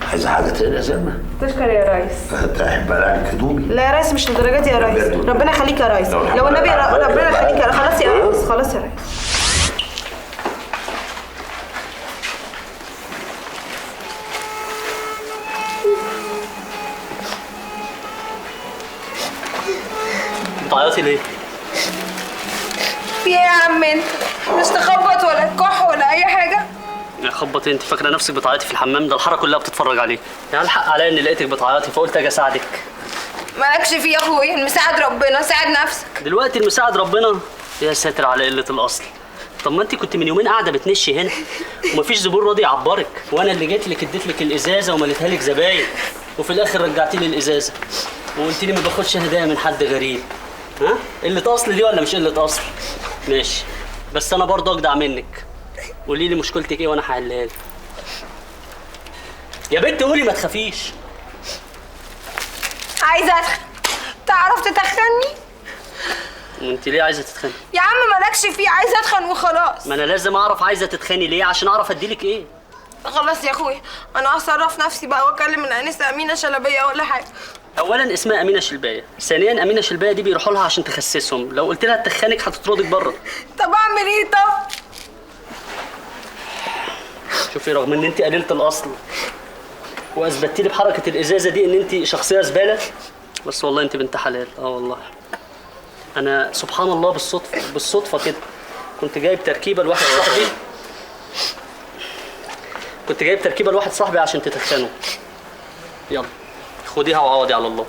عايزة حاجة تانية يا سلمى؟ تشكر يا ريس. تحب ألعب هدومي؟ لا يا ريس مش للدرجة دي يا ريس، ربنا يخليك يا ريس، لو النبي ربنا يخليك يا ريس. خلاص يا ريس، خلاص يا ريس. بتعيطي ليه؟ في ايه يا عم انت؟ مش تخبط ولا تكح ولا اي حاجة؟ يا خبط انت فاكره نفسك بتعيطي في الحمام؟ ده الحارة كلها بتتفرج عليك. يعني الحق عليا اني لقيتك بتعيطي فقلت اجي اساعدك. مالكش فيه يا اخويا، المساعد ربنا، ساعد نفسك. دلوقتي المساعد ربنا؟ يا ساتر على قلة الاصل. طب ما انت كنت من يومين قاعدة بتنشي هنا ومفيش زبون راضي يعبرك، وانا اللي جيت لك اديت لك الازازه ومليتها لك زباين، وفي الاخر رجعتي لي الازازه وقلت لي ما باخدش هدايا من حد غريب. ها؟ قلة اصل دي ولا مش قلة اصل؟ ماشي، بس انا برضه اجدع منك. قولي لي مشكلتك ايه وانا هحلها لك. يا بنت قولي ما تخافيش. عايزه اتخن، تعرف تتخني؟ وانت ليه عايزه تتخني؟ يا عم مالكش فيه، عايزه اتخن وخلاص. ما انا لازم اعرف عايزه تتخني ليه عشان اعرف اديلك ايه. خلاص يا اخويا انا هصرف نفسي بقى واكلم الانسة امينه شلبيه ولا حاجة. اولا اسمها امينه شلبايه، ثانيا امينه شلبايه دي بيروحوا لها عشان تخسسهم، لو قلت لها تخنك هتطردك بره. طب اعمل ايه طب؟ شوفي رغم ان انت قليله الاصل واثبتي لي بحركة الازازه دي ان انت شخصية زبالة، بس والله انت بنت حلال. اه والله. انا سبحان الله بالصدفة كده كنت جايب تركيبه لواحد صاحبي، كنت جايب تركيبه لواحد صاحبي عشان تتخنه. يلا خديها وعوضي على الله.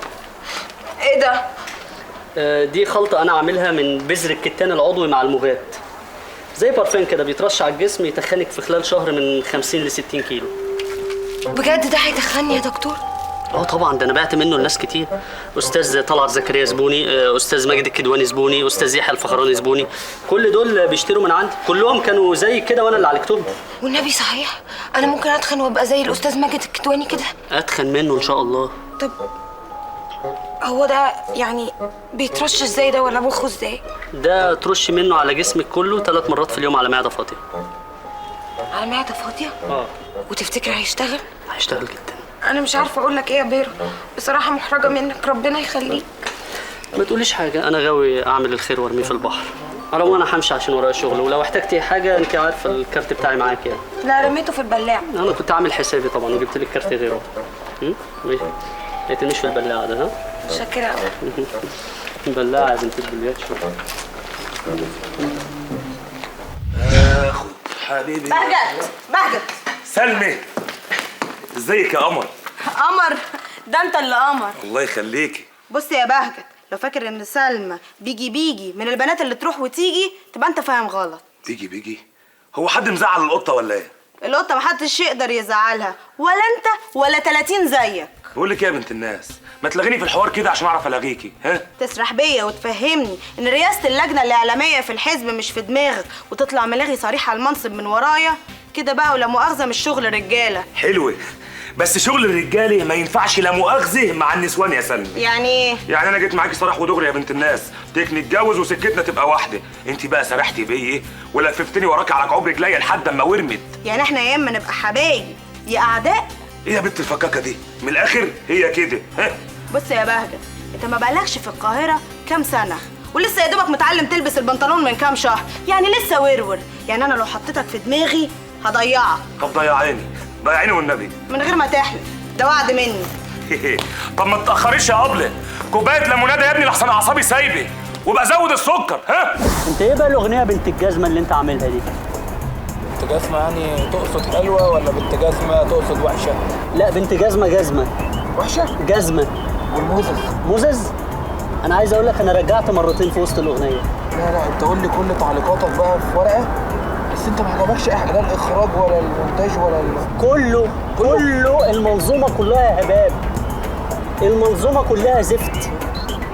ايه ده؟ دي خلطه انا عاملها من بذر الكتان العضوي مع المغات، زي بارفان كده بيترش على الجسم يتخنك في خلال شهر من 50 ل 60 كيلو. بجد ده هيتخني يا دكتور؟ اه طبعا، ده انا بعت منه لناس كتير. استاذ طلعت زكريا زبوني، استاذ ماجد الكدواني زبوني، استاذ يحيى الفخراني زبوني، كل دول بيشتروا من عندي، كلهم كانوا زي كده وانا اللي عالجتهم. والنبي صحيح انا ممكن اتخن وابقى زي الاستاذ ماجد الكدواني كده؟ اتخن منه ان شاء الله. طب هو ده يعني بيترش ازاي ده ولا بخه ازاي؟ ده ترش منه على جسمك كله 3 مرات في اليوم على معده فاضية. على معده فاضية؟ اه. وتفتكر هيشتغل؟ هيشتغل جدا. انا مش عارفه اقول لك ايه يا بيرو، بصراحة محرجه منك، ربنا يخليك. ما تقوليش حاجة، انا غاوي اعمل الخير وارميه في البحر. على العموم انا همشي عشان ورايا شغل، ولو احتجتي حاجة انت عارفه الكارت بتاعي معاك يعني. لا رميته في البلاعة. انا كنت عامل حسابي طبعا وجبت لك كارت غيره. ماشي، ما يترميش في البلاعة ده. ها؟ شكرا قوي. البلاعة يا بنت البليات. اخد حبيبي. بهجت بهجت. سلمى ازيك يا قمر؟ قمر؟ ده انت اللي قمر. الله يخليكي. بص يا بهجت، لو فاكر ان سلمى بيجي بيجي من البنات اللي تروح وتيجي تبقى انت فاهم غلط. بيجي بيجي؟ هو حد مزعل القطة ولا ايه؟ القطة محدش يقدر يزعلها، ولا انت ولا 30 زيك. بقول لك ايه يا بنت الناس، ما تلغيني في الحوار كده عشان اعرف الغيكي. ها؟ تسرح بيا وتفهمني ان رئاسة اللجنة الاعلامية في الحزب مش في دماغك، وتطلع ملاغي صريح على المنصب من ورايا كده بقى، ولا مؤاخذة مش شغل رجاله. حلوة، بس شغل الرجالة ما ينفعش لا مؤاخذة مع النسوان يا سلمى. يعني ايه؟ يعني انا جيت معاكي صراح ودغري يا بنت الناس، تك نتجوز وسكتنا تبقى واحدة، انت بقى سرحتي بيا ولففتني وراكي على كعوب رجليا لحد اما ورمت. يعني احنا يا اما نبقى حبايب يا اعداء؟ ايه يا بنت الفكاكه دي؟ من الاخر هي كده. ها؟ بص يا بهجت، انت ما بقالكش في القاهرة كام سنة، ولسه يا دوبك متعلم تلبس البنطلون من كام شهر، يعني لسه ورور، يعني انا لو حطيتك في دماغي هضيعك. طب ضيعيني، ضيعيني والنبي. من غير ما تحلف، ده وعد مني. طب ما تتاخريش يا ابله، كوباية ليموناده يا ابني لحسن اعصابي سايبه، وابقى زود السكر. ها؟ انت ايه بقى الاغنية بنت الجزمة اللي انت عاملها دي؟ بنت جزمه يعني تقصد حلوة ولا بنت جزمه تقصد وحشة؟ لا بنت جزمه جزمه. وحشة؟ جزمه. والموزز؟ موزز؟ انا عايز اقول لك انا رجعت مرتين في وسط الاغنية. لا لا انت قول لي كل تعليقاتك بقى في ورقة، بس انت ما عجبكش اي حاجة، لا الاخراج ولا المونتاج ولا كله المنظومة كلها هباب، المنظومة كلها زفت.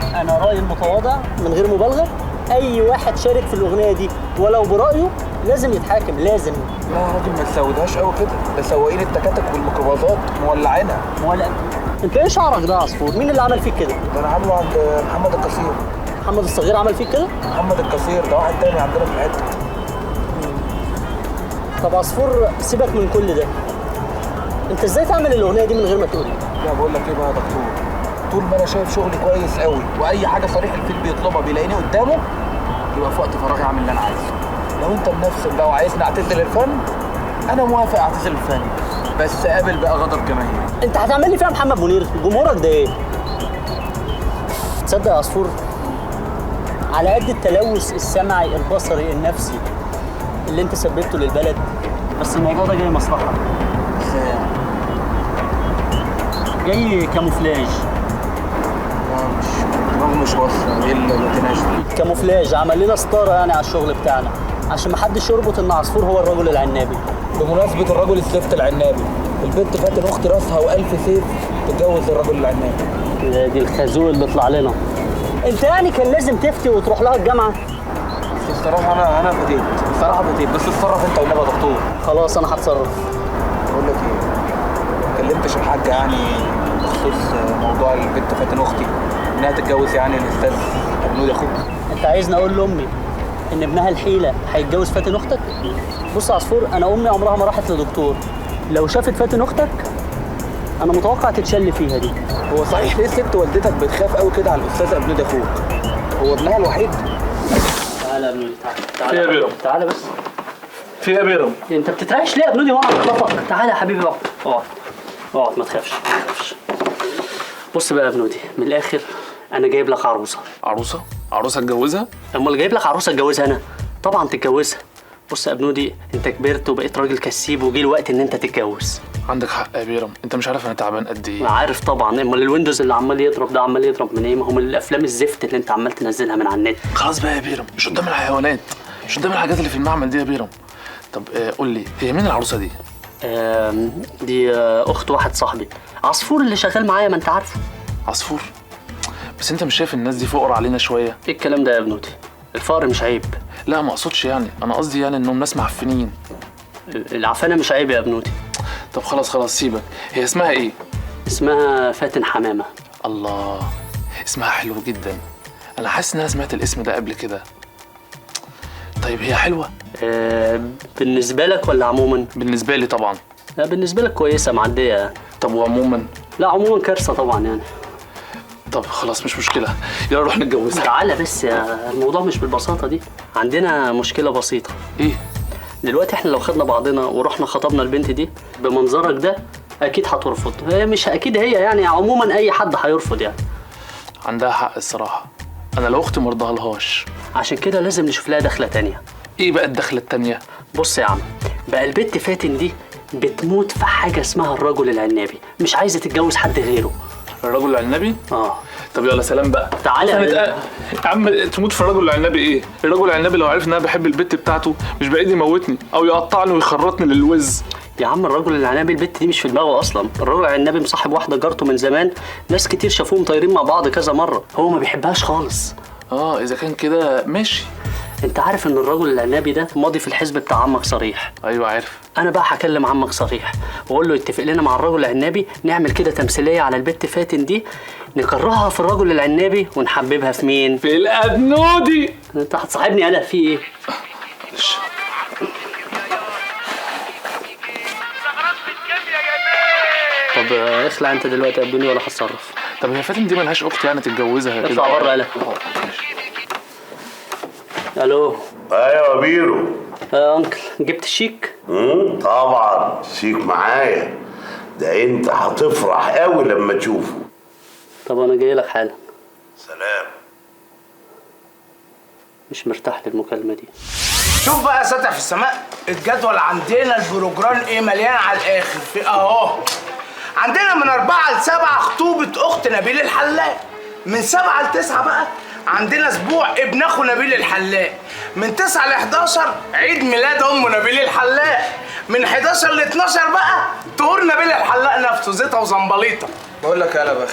انا رايي المتواضع من غير مبالغه، اي واحد شارك في الاغنية دي ولو برايه لازم يتحاكم، لازم. لا يا راجل ما تسودهاش قوي كده، ده سواقين التكاتك والميكروباصات مولعينها. مولع؟ انت ايه شعرك ده يا عصفور؟ مين اللي عمل فيك كده؟ ده انا عامله عند محمد القصير. محمد الصغير عمل فيك كده؟ محمد القصير ده واحد تاني عندنا في الحتة. طب عصفور سيبك من كل ده، انت ازاي تعمل الاغنية دي من غير ما تقول لي؟ لا بقول لك ايه بقى يا دكتور، طول ما انا شايف شغلي كويس قوي واي حاجة صريح الفيل بيطلبها بيلاقيني قدامه، يبقى في وقت فراغي اعمل اللي انا عايزه. لو انت بنفسك بقى وعايزني اعتزل الفن، انا موافق اعتزل الفن، بس قابل بقى غضب جماهيري. انت هتعمل لي فيها محمد منير؟ جمهورك ده ايه؟ تصدق يا عصفور، على قد التلوث السمعي البصري النفسي اللي انت سببته للبلد، بس الموضوع ده جاي مصلحة. ازاي؟ جاي camouflage. مش دماغ مش واصله، ايه اللي بتناقش؟ camouflage عمل لنا ستارة يعني على الشغل بتاعنا عشان محدش يربط ان عصفور هو الرجل العنابي. بمناسبة الرجل الزفت العنابي، البنت فاتن اخت راسها والف سيف تتجوز الرجل العنابي. دي الخازوق اللي طلع لنا. انت يعني كان لازم تفتي وتروح لها الجامعة؟ الصراحة انا فتيت، الصراحة فتيت، بس اتصرف انت والنبي يا دكتور. خلاص انا هتصرف. بقول لك ايه، ما كلمتش الحاجة يعني بخصوص موضوع البنت فاتن اختي انها تتجوز يعني الاستاذ ابنودي اخوك؟ انت عايزني اقول لامي ان ابنها الحيلة هيتجوز فاتن اختك؟ بص يا عصفور، انا امي عمرها ما راحت لدكتور، لو شافت فاتن اختك انا متوقع تتشل فيها دي. هو صحيح ليه ست والدتك بتخاف قوي كده على الاستاذ ابنودي اخوك؟ هو ابنها الوحيد؟ تعالى يا ابنودي، تعالى تعالى تعالى بس. في ايه يا بيرم؟ انت بتترعش ليه يا ابنودي وانا بخطفك؟ تعالى يا حبيبي اقعد اقعد اقعد، ما تخافش ما تخافش. بص بقى يا ابنودي، من الاخر انا جايب لك عروسه. عروسه؟ عروسه اتجوزها؟ امال جايب لك عروسه اتجوزها انا؟ طبعا تتجوزها. بص يا ابنودي، انت كبرت وبقيت راجل كسيب وجه الوقت ان انت تتجوز. عندك حق يا بيرم، انت مش عارف انا تعبان قد ايه. عارف طبعا، امال ال Windows اللي عمال يضرب ده عمال يضرب من ايه؟ ما هو من الافلام الزفت اللي انت عمال تنزلها من على النت. خلاص بقى يا بيرم، مش قدام الحيوانات، مش قدام الحاجات اللي في المعمل دي يا بيرم. طب قول لي، هي مين العروسة دي؟ دي اخت واحد صاحبي، عصفور اللي شغال معايا، ما انت عارفه. عصفور؟ بس انت مش شايف الناس دي فقر علينا شوية؟ ايه الكلام ده يا ابنودي؟ الفقر مش عيب. لا ما اقصدش يعني، انا قصدي يعني انهم ناس معفنين. العفانه مش عيب يا ابنودي. طب خلاص خلاص سيبك، هي اسمها ايه؟ اسمها فاتن حمامه. الله، اسمها حلو جدا. انا حاسس ان انا سمعت الاسم ده قبل كده. طيب هي حلوة؟ بالنسبة لك ولا عموما؟ بالنسبة لي طبعا. لا بالنسبة لك كويسة معدية يعني. طب وعموما؟ لا عموما كارثة طبعا يعني. طب خلاص مش مشكلة، يلا نروح نتجوزها. تعالى بس، يا الموضوع مش بالبساطة دي، عندنا مشكلة بسيطة. ايه؟ دلوقتي احنا لو خدنا بعضنا ورحنا خطبنا البنت دي بمنظرك ده اكيد هترفض. هي مش اكيد هي يعني، عموما اي حد هيرفض يعني. عندها حق الصراحة، انا لو اختي مرضاها لهاش. عشان كده لازم نشوف لها دخله تانية. ايه بقى الدخلة التانية؟ بص يا عم، بقى البت فاتن دي بتموت في حاجة اسمها الرجل العنابي، مش عايزه تتجوز حد غيره. الرجل العنابي؟ اه. طب يلا سلام بقى. تعالى يا عم، تموت في الرجل العنابي ايه؟ الرجل العنابي لو عرف ان انا بحب البت بتاعته مش بعيد يموتني او يقطعني ويخرطني للوز. يا عم الرجل العنابي البت دي مش في دماغه اصلا، الرجل العنابي مصاحب واحدة جارته من زمان، ناس كتير شافوهم طايرين مع بعض كذا مرة، هو ما بيحبهاش خالص. اه اذا كان كده ماشي. انت عارف ان الرجل العنابي ده ماضي في الحزب بتاع عمك صريح. ايوه عارف. انا بقى هكلم عمك صريح واقول له يتفق لنا مع الرجل العنابي، نعمل كده تمثيلية على البت فاتن دي، نكرهها في الرجل العنابي ونحببها في مين؟ في الابنودي. انت هتصاحبني انا في ايه؟ معلش. طب اخلع انت دلوقتي يا ابني ولا هتصرف. طب هي فاتن دي مالهاش اخت يعني تتجوزها كده؟ اطلع بره يلا. الو. ايوه يا بيرو. يا انكل، جبت الشيك؟ طبعا الشيك معايا، ده انت هتفرح قوي لما تشوفه. طب انا جاي لك حالا. سلام. مش مرتاح للمكالمه دي. شوف بقى يا ساتر في السماء، الجدول عندنا ال program ايه مليان على الاخر. في اهو عندنا من 4 ل7 خطوبه اخت نبيل الحلاق، من 7 ل9 بقى عندنا اسبوع ابن اخو نبيل الحلاق، من 9 ل11 عيد ميلاد ام نبيل الحلاق، من 11 ل12 بقى طهور نبيل الحلاق نفسه، زيطه وزنبليطه. بقول لك يا بخ،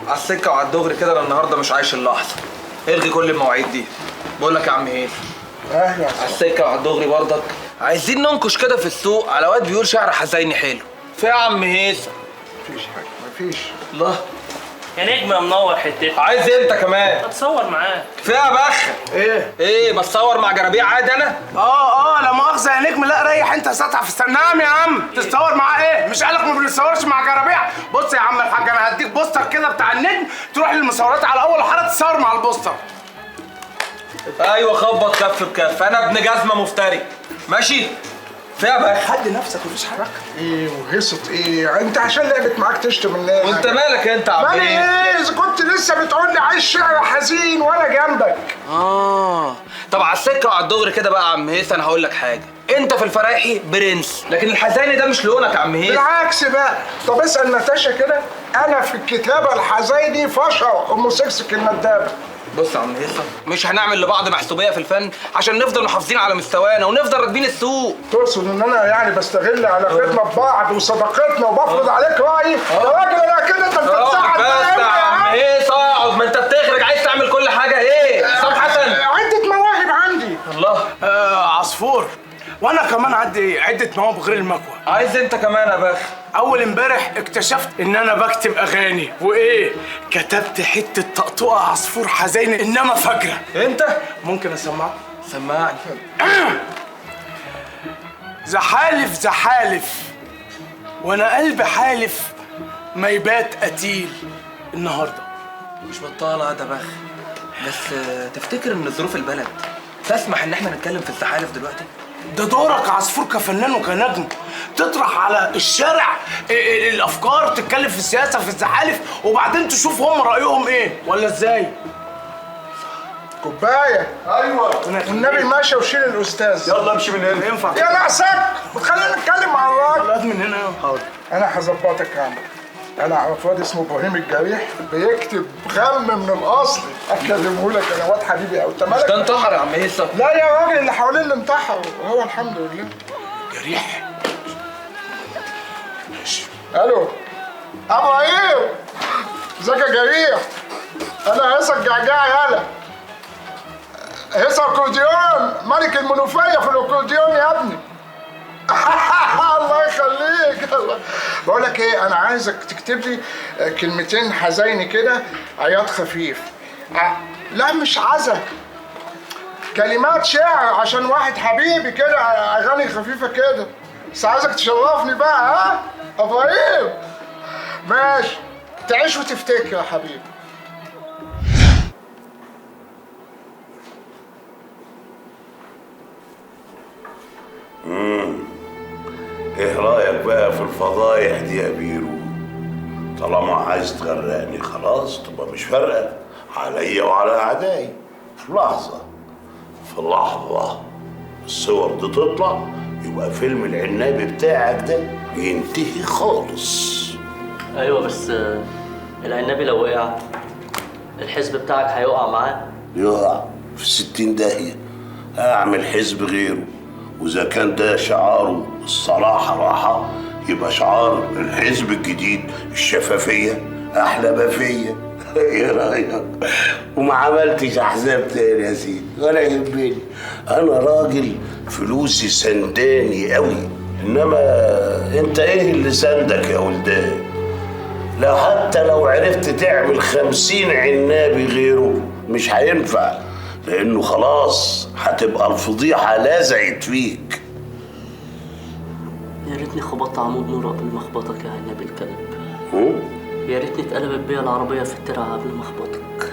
على السكة وعلى الدغري كده، انا النهارده مش عايش اللحظة، الغي كل المواعيد دي. بقول لك يا عم هيل، اهلا. على السكة وعلى الدغري برضك، عايزين ننكش كده في السوق على واد بيقول شعر حزيني حلو. في يا عم هيثم؟ مفيش حاجة، مفيش. الله يا نجم يا منور حتتي. عايز ايه انت كمان؟ اتصور معاك. في يا بخ؟ ايه؟ ايه بتصور مع جرابيع عادي انا؟ لا مؤاخذة يا نجم، لا ريح انت سطح في السنة. نعم يا عم، تتصور معاه ايه؟ مش قالك ما بنتصورش مع جرابيع؟ بص يا عم الحاج، انا هديك بوستر كده بتاع النجم، تروح للمصورات على اول حارة تتصور مع البوستر. ايوه خبط كف بكف، انا ابن جزمة مفتري. ماشي؟ في يا بخ؟ حد نفسك مفيش حركة. ايه وهصت ايه؟ انت عشان لعبت معاك تشتم الناس. وانت مالك انت يا عم؟ مالي ايه؟ اذا كنت لسه بتقول لي عايز شعر حزين وانا جنبك. طب على السكة وعلى الدغري كده بقى يا عم هيثم، انا هقول لك حاجة، انت في الفرايحي برنس، لكن الحزيني ده مش لونك يا عم هيثم. بالعكس بقى، طب اسال نتاشا كده، انا في الكتابة الحزيني فشر ام سكسك الندابه. بص يا عم هيثم، مش هنعمل لبعض محسوبيه في الفن عشان نفضل محافظين على مستوانا ونفضل راكبين السوق. تقصد ان انا يعني بستغل علاقتنا ببعض وصداقتنا وبفرض عليك رايي؟ يا راجل انا كده انت بتتساعد. بس يا عم هيثم اقعد، ما انت بتخرج عايز تعمل كل حاجة. ايه حسام حسن؟ عده مواهب عندي. الله. عصفور، وانا كمان عندي عده مواهب غير المكوى. عايز انت كمان يا بخ؟ اول امبارح اكتشفت ان انا بكتب اغاني، وايه كتبت حتة طقطقة عصفور حزينة انما فجره. انت ممكن اسمعك؟ سمعني. زحالف زحالف وانا قلبي حالف ما يبات قتيل النهارده. مش بطاله ده بخ، بس تفتكر ان ظروف البلد تسمح ان احنا نتكلم في الزحالف دلوقتي؟ ده دورك عصفور كفنان وكنجم، تطرح على الشارع الافكار، تتكلم في السياسة في الزحالف، وبعدين تشوف هم رايهم ايه ولا ازاي. كوباية. ايوه والنبي ماشي وشيل الاستاذ. يلا امشي من هنا. ينفع يا ناقصك؟ بتخلينا نتكلم مع الراجل. يلا من هنا. حاضر انا هظبطك يا عم. انا اعرف واد اسمه ابراهيم الجريح بيكتب غم من الاصل، اكلمه لك انا، واد حبيبي قوي. انت مالك؟ مش ده انتحر يا عم هيصه؟ لا يا راجل، اللي حواليه اللي انتحروا، هو الحمد لله. جريح. ماشي. الو ابراهيم، ازيك يا جريح؟ انا هيصه الجعجاع. يالا هيصه اكورديون، ملك المنوفية في الاكورديون يا ابني. الله يخليك. الله. بقول لك ايه، انا عايزك تكتب لي كلمتين حزيني كده، عياط خفيف. لا مش عزا، كلمات شعر عشان واحد حبيبي كده، اغاني خفيفة كده. بس عايزك تشرفني بقى. ها ابراهيم؟ ماشي، تعيش وتفتكر يا حبيبي. ايه رايك بقى في الفضايح دي يا بيرو؟ طالما عايز تغرقني خلاص، تبقى مش فارقه عليا وعلى اعدائي. في لحظة، في لحظة الصور دي تطلع، يبقى فيلم العنابي بتاعك ده ينتهي خالص. ايوه بس العنابي لو وقع الحزب بتاعك هيقع معاه. يقع في 60 داهية، اعمل حزب غيره. وإذا كان ده شعاره الصراحة راحة، يبقى شعار الحزب الجديد الشفافية أحلى ما فيا. إيه رأيك؟ وما عملتش أحزاب تاني يا سيدي ولا يهمني، أنا راجل فلوسي سنداني قوي، إنما أنت إيه اللي سندك يا ولدان؟ لا حتى لو عرفت تعمل 50 عنابي غيره مش هينفع، لأنه خلاص هتبقى الفضيحة لازعت فيك. يا ريتني خبطت عمود نور قبل ما اخبطك يا عنابي الكلب. يا ريتني اتقلبت بيا العربية في الترعة قبل ما اخبطك.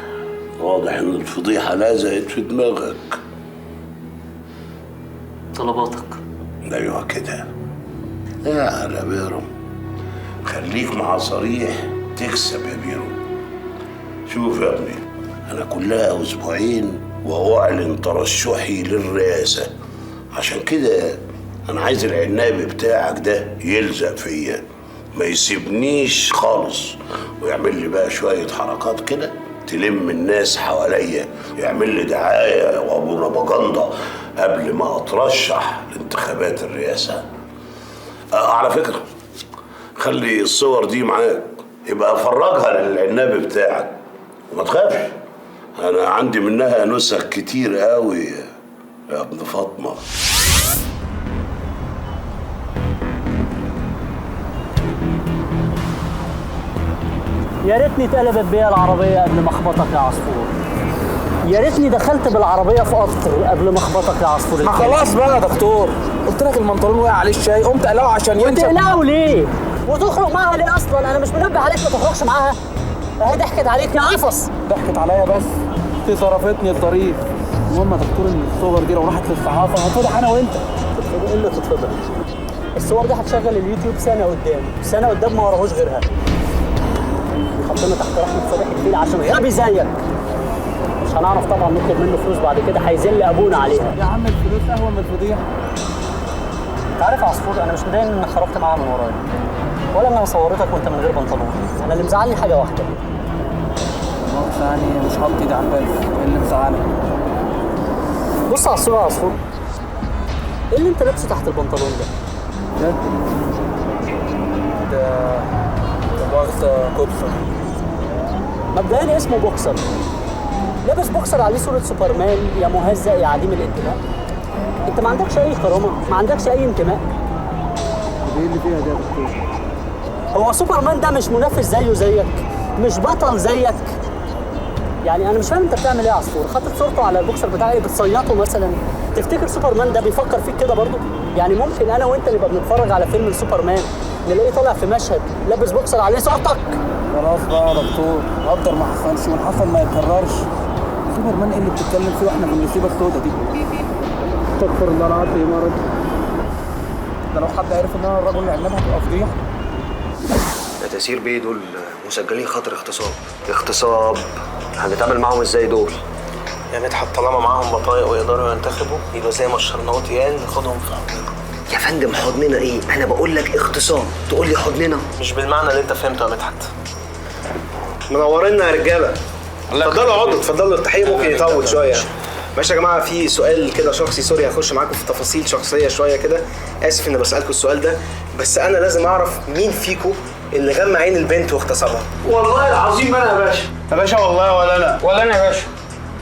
واضح إن الفضيحة لازقت في دماغك. طلباتك. أيوه كده. يا بيرو، خليك مع صريح تكسب يا بيرو. شوف يا ابني، أنا كلها أسبوعين وأعلن ترشحي للرئاسة، عشان كده أنا عايز العنابي بتاعك ده يلزق فيا، ما يسيبنيش خالص، ويعمل لي بقى شوية حركات كده تلم الناس حواليا، يعمل لي دعاية وبروباجندا قبل ما أترشح لانتخابات الرئاسة. على فكرة خلي الصور دي معاك، يبقى فرجها للعنابي بتاعك وما تخافش، أنا عندي منها نسخ كتير قوي يا ابن فاطمة. يا ريتني اتقلبت بيا العربية قبل ما اخبطك يا عصفور. يا ريتني دخلت بالعربية في قطر قبل ما اخبطك يا عصفور. ما خلاص بقى يا دكتور، قلت لك البنطلون وقع عليه الشاي، قمت قلعه عشان ينشف. وتقلعه ليه؟ وتخرج معاها ليه أصلاً؟ أنا مش منبه عليك ما تخرجش معاها. أهي ضحكت عليك يا قفص. ضحكت عليا بس دي صرفتني الظريف. المهم يا دكتور ان الصور دي لو راحت للصحافة هتفضح انا وانت. ايه اللي تتفضح؟ الصور دي هتشغل اليوتيوب سنة قدام، سنة قدام ما وراهوش غيرها. حطينا تحت رحمه صريح الفيل عشان غبي زيك. مش هنعرف طبعا نطلب منه فلوس بعد كده، هيذل ابونا عليها. يا عم الفلوس اهون من الفضيحة. انت عارف يا عصفور، انا مش متضايق انك خرجت معاها من ورايا، ولا ان انا صورتك وانت من غير بنطلون. انا اللي مزعلني حاجة واحدة. يعني مش حاطط ايدي على البال، اللي مزعلك؟ بص على الصورة يا عصفور، ايه اللي انت لابسه تحت البنطلون ده؟ ده مؤاخذة بوكسر. مبدئيا اسمه بوكسر. لابس بوكسر عليه صورة سوبرمان يا مهزأ يا عديم الانتماء. انت ما عندكش أي كرامة، ما عندكش أي انتماء. ايه اللي فيها ده يا دكتور؟ هو سوبرمان ده مش منافس زيه زيك، مش بطل زيك. يعني انا مش فاهم انت بتعمل ايه يا عصفور؟ حاطط صورته على البوكسر بتاعي بتصيطه مثلا؟ تفتكر سوبرمان ده بيفكر فيك كده برضه؟ يعني ممكن انا وانت نبقى بنتفرج على فيلم سوبرمان نلاقيه طالع في مشهد لابس بوكسر عليه صورتك؟ خلاص بقى يا دكتور، قدر ما حصلش واللي حصل ما يتكررش. سوبرمان ايه اللي بتتكلم فيه واحنا في المصيبة السوداء دي؟ استغفر الله العظيم يا رب. ده لو حد عرف ان انا الرجل العناب هتبقى فضيحة. يا تأثير بيه دول مسجلين خطر اغتصاب. اغتصاب هنتعامل معاهم ازاي دول؟ يا مدحت طالما معاهم بطايق ويقدروا ينتخبوا يبقى زي ما الشرنوطي قال ناخدهم في حضننا. يا فندم حضننا ايه؟ انا بقول لك اغتصاب تقول لي حضننا؟ مش بالمعنى اللي انت فهمته يا مدحت. منورينا يا رجاله. اتفضلوا اقعدوا، اتفضلوا. التحية ممكن يطول شوية. ماشي يا جماعة، في سؤال كده شخصي، sorry هخش معاكم في تفاصيل شخصية شوية كده، اسف اني بسالكم السؤال ده، بس انا لازم اعرف مين فيكم اللي غمى عين البنت واغتصبها. والله العظيم انا يا باشا. يا باشا والله ولا انا. ولا انا يا باشا.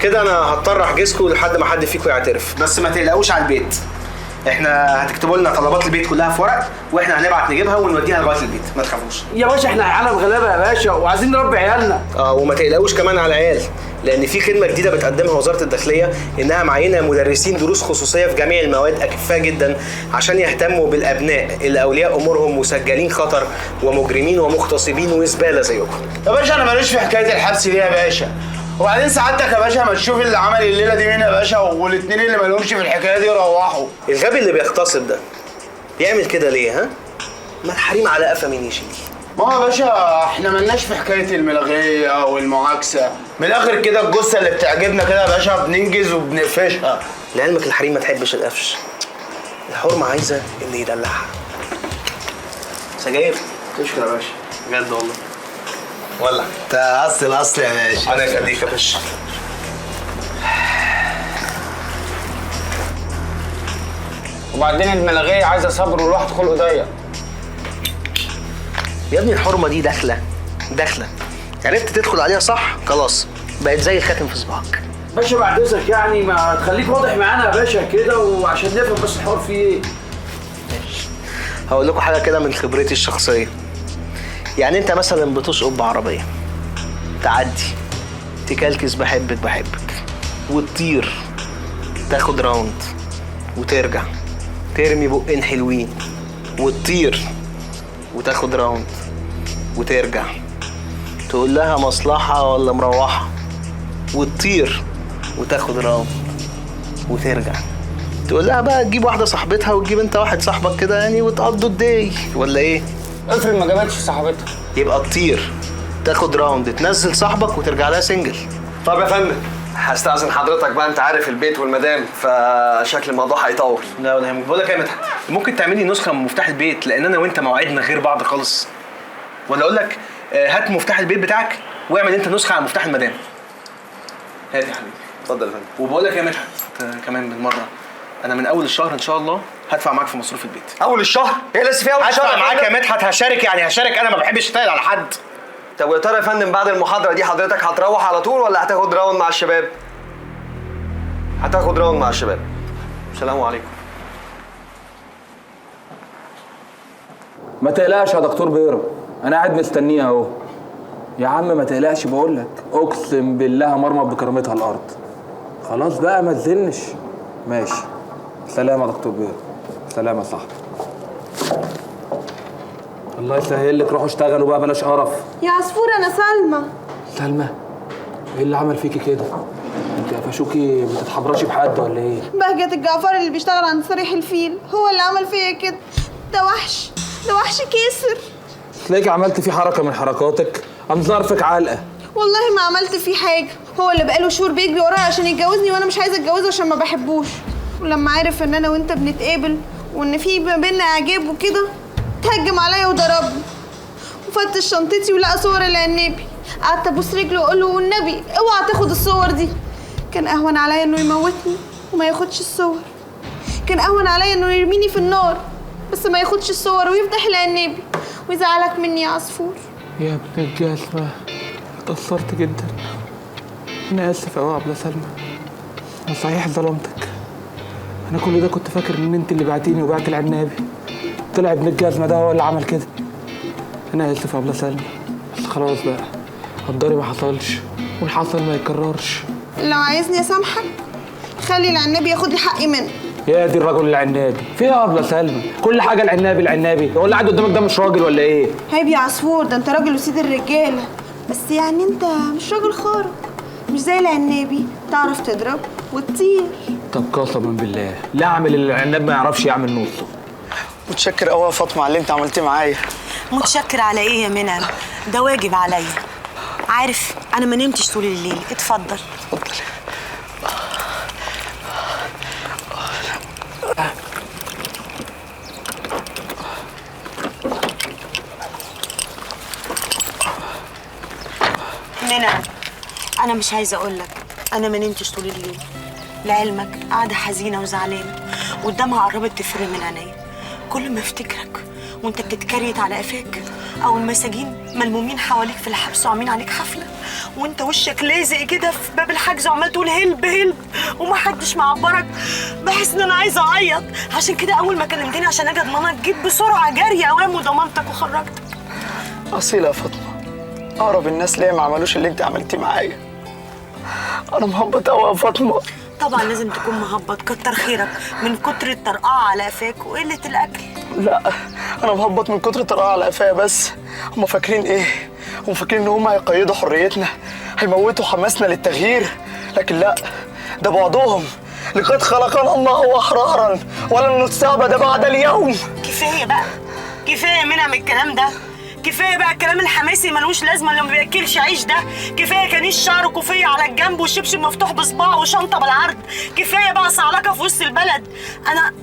كده انا هضطر احجزكم لحد ما حد فيكم يعترف، بس ما تقلقوش على البيت. احنا هتكتبوا لنا طلبات البيت كلها في ورق، واحنا هنبعت نجيبها ونوديها لغاية البيت، ما تخافوش. يا باشا احنا عالم غلابة يا باشا وعايزين نربي عيالنا. وما تقلقوش كمان على العيال، لان في خدمة جديدة بتقدمها وزارة الداخلية انها معينة مدرسين دروس خصوصية في جميع المواد اكفاء جدا عشان يهتموا بالابناء اللي اولياء امورهم مسجلين خطر ومجرمين ومغتصبين وزباله زيكم. يا باشا انا ماليش في حكاية الحبس دي يا باشا. وبعدين سعادتك يا باشا ما تشوف اللي عمل الليلة دي مين يا باشا، والاثنين اللي مالهمش في الحكاية دي روحوا. الغبي اللي بيغتصب ده بيعمل كده ليه؟ ها؟ ما الحريم على قفا مين يشيل. ما هو يا باشا احنا مالناش في حكاية الملغيه والمعاكسه، من الاخر كده الجثة اللي بتعجبنا كده يا باشا بننجز وبنقفشها. لعلمك الحريم ما تحبش القفش، الحرمة عايزه اللي يدلعها. سجاير؟ تشكر يا باشا بجد والله. ولع. انت اصل اصل يا باشا. انا يخليك يا باشا. وبعدين الملغيه عايزه صبر والواحد خلقه ضيق. يا ابني الحرمة دي داخله داخله، عرفت تدخل عليها صح خلاص بقت زي الخاتم في صباعك. باشا بعد اذنك يعني ما تخليك واضح معانا يا باشا كده، وعشان نفهم بس الحوار فيه ايه. ماشي، هقول لكم حاجة كده من خبرتي الشخصية. يعني انت مثلا بتشقط بعربيه، تعدي تكلكس بحبك بحبك، وتطير تاخد round وترجع ترمي بقين حلوين، وتطير وتاخد round وترجع تقول لها مصلحة ولا مروحة، وتطير وتاخد round وترجع تقول لها بقى تجيب واحدة صاحبتها وتجيب انت واحد صاحبك كده يعني وتقضوا ال day ولا ايه؟ افرض ما جابتش صاحبتها، يبقى تطير تاخد round تنزل صاحبك وترجع لها single. طب يا فندم هستأذن حضرتك بقى، انت عارف البيت والمدام فشكل الموضوع هيطول. لا ولا يهمك. بقول لك ايه يا مدحت، ممكن تعملي نسخه من مفتاح البيت، لان انا وانت مواعيدنا غير بعض خالص. ولا اقول لك هات مفتاح البيت بتاعك واعمل انت نسخه على مفتاح المدام. هات يا حبيبي. اتفضل يا فندم. وبقول لك يا مدحت كمان بالمرة، انا من اول الشهر ان شاء الله هدفع معاك في مصروف البيت. اول الشهر؟ ايه لسه في اول الشهر؟ هدفع معاك يا مدحت، هشارك يعني هشارك، انا ما بحبش اتقل على حد. طب ويا ترى يا فندم بعد المحاضرة دي حضرتك هتروح على طول ولا هتاخد round مع الشباب؟ هتاخد round مع الشباب. السلام عليكم. ما تقلقش يا دكتور بيرو، انا قاعد مستنيها اهو. يا عم ما تقلقش بقول لك، اقسم بالله مرمط بكرامتها الارض. خلاص بقى ما تزنش. ماشي، سلام يا دكتور بيرو. سلام يا صاحبي. الله يسهل لك، روحوا اشتغلوا بقى بلاش قرف. يا عصفور انا سلمى. سلمى؟ ايه اللي عمل فيكي كده؟ انت قفشوكي بتتحبرشي بحد ولا ايه؟ بهجت الجعفر اللي بيشتغل عند صريح الفيل هو اللي عمل فيا كده. ده وحش، ده وحش كاسر. تلاقيك عملت فيه حركة من حركاتك، قام ظرفك علقه. والله ما عملت فيه حاجة، هو اللي بقاله شهور بيجري ورايا عشان يتجوزني وانا مش عايزه اتجوزه عشان ما بحبوش. ولما عرف ان انا وانت بنتقابل وان في ما بينا اعجاب وكده اتهجم عليا وضربني وفتش شنطتي ولقى صور العنابي. قعدت ابوس رجله واقول له والنبي اوعى تاخد الصور دي. كان اهون عليا انه يموتني وما ياخدش الصور، كان اهون عليا انه يرميني في النار بس ما ياخدش الصور ويفضح العنابي ويزعلك مني يا عصفور. يا ابن الجزمة اتأثرت جدا. انا اسف قوي يا ابله سلمى، انا صحيح ظلمتك. انا كل ده كنت فاكر ان انت اللي بعتيني وبعت العنابي، طلع ابن الجزمة ده هو اللي عمل كده. انا اسف يا ابله سلمى، بس خلاص بقى، قدري ما حصلش والحصل ما يتكررش. لو عايزني اسامحك خلي العنابي ياخد لي حقي منه. يا دي الرجل العنابي، في ايه يا ابله سلمى؟ كل حاجة العنابي العنابي، هو اللي قاعد قدامك ده مش راجل ولا ايه؟ عيب يا عصفور، ده انت راجل وسيد الرجالة، بس يعني انت مش راجل خارق، مش زي العنابي تعرف تضرب وتطير. طب قسما بالله لا اعمل اللي العناب ما يعرفش يعمل نصه. متشكر قوي يا فاطمة على اللي انت عملتيه معايا. متشكر على ايه يا منعم؟ ده واجب عليا. عارف انا ما نمتش طول الليل. اتفضل. اتفضل. انا مش عايزه اقول لك انا ما نمتش طول اليوم. لعلمك قاعدة حزينة وزعلانه والدمعه قربت تفر من عينيا. كل ما افتكرك وانت بتتكريت على قفاك، او المساجين ملمومين حواليك في الحبس وعاملين عليك حفلة، وانت وشك لازق كده في باب الحجز وعمال تقول help help ومحدش معبرك، بحس ان انا عايزه اعيط. عشان كده اول ما كلمتني عشان اجي اضمنك جيت بسرعة جري اوام وضمنتك وخرجتك. اصيلة يا فاطمة، اقرب الناس ليا ما عملوش اللي انت عملتيه معايا. انا مهبط قوي يا فاطمة. طبعا لازم تكون مهبط، كتر خيرك من كتر الطرقعه على قفاك وقلة الاكل. لا انا مهبط من كتر الطرقعه على قفايا بس. هما فاكرين ايه؟ هما فاكرين ان هما هيقيدوا حريتنا، هيموتوا حماسنا للتغيير، لكن لا، ده بعضهم. لقد خلقنا الله احرارا ولن نستعبد بعد اليوم. كفاية بقى، كفاية منع من الكلام ده، كفاية بقى الكلام الحماسي ملوش لازمه اللي ما بياكلش عيش ده، كفاية كنيش شعر وكوفيه على الجنب وشبشب مفتوح بصباعه وشنطه بالعرض، كفاية بقى صعلقه في وسط البلد.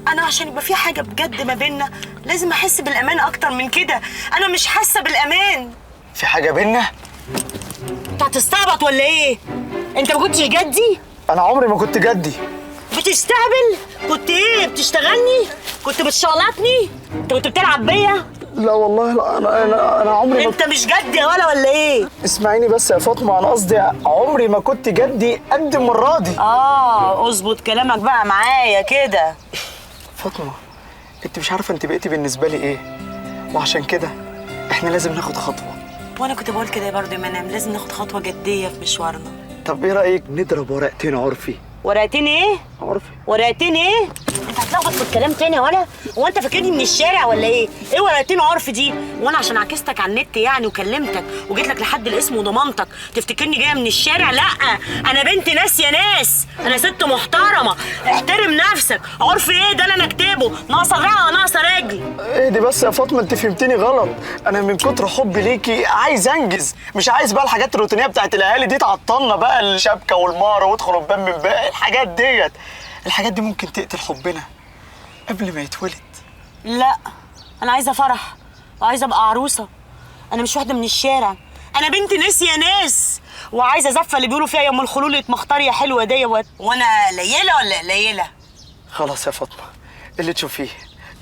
انا عشان يبقى في حاجة بجد ما بينا لازم احس بالامان اكتر من كده. انا مش حاسه بالامان. في حاجة بينا؟ انت هتستعبط ولا ايه؟ انت ما كنتش جدي؟ انا عمري ما كنت جدي. بتستهبل؟ كنت ايه؟ بتشتغلني؟ كنت بتشغلطني؟ انت كنت بتلعب بيا؟ لا والله لا، انا عمري ما... انت مش جدي ولا ايه؟ اسمعيني بس يا فاطمة، انا قصدي عمري ما كنت جدي قد المرة دي. اظبط كلامك بقى معايا كده. فاطمة انت مش عارفه انت بقيتي بالنسبة لي ايه، وعشان كده احنا لازم ناخد خطوة. وانا كنت بقول كده برضه يا منام، لازم ناخد خطوة جدية في مشوارنا. طب ايه رايك نضرب ورقتين عرفي؟ ورقتين ايه؟ عرفي. ورقتين ايه؟ انت هتلخبط في الكلام تاني يا ولا؟ هو انت فاكرني من الشارع ولا ايه؟ ايه ورقتين عرف دي؟ وانا عشان عكستك على النت يعني وكلمتك وجيت لك لحد الاسم وضمانتك تفتكرني جاية من الشارع؟ لا، انا بنت ناس يا ناس، انا ست محترمه، احترم نفسك. عرف ايه ده اللي انا اكتبه؟ ناقصه رقه ناقصه رجل. اهدي بس يا فاطمة، انت فهمتني غلط. انا من كتر حبي ليكي عايز انجز، مش عايز بقى الحاجات الروتينية بتاعت الاهالي دي تعطلنا بقى، الشبكة والمهر وادخل الباب من باقي الحاجات ديت. الحاجات دي ممكن تقتل حبنا قبل ما يتولد. لا، انا عايزه فرح وعايزه ابقى عروسه. انا مش واحدة من الشارع، انا بنت ناس يا ناس، وعايزه زفه اللي بيقولوا فيها يا ام الخلول مختاريه حلوة دي. وانا قليله ولا قليله؟ خلاص يا فاطمة، اللي تشوفيه،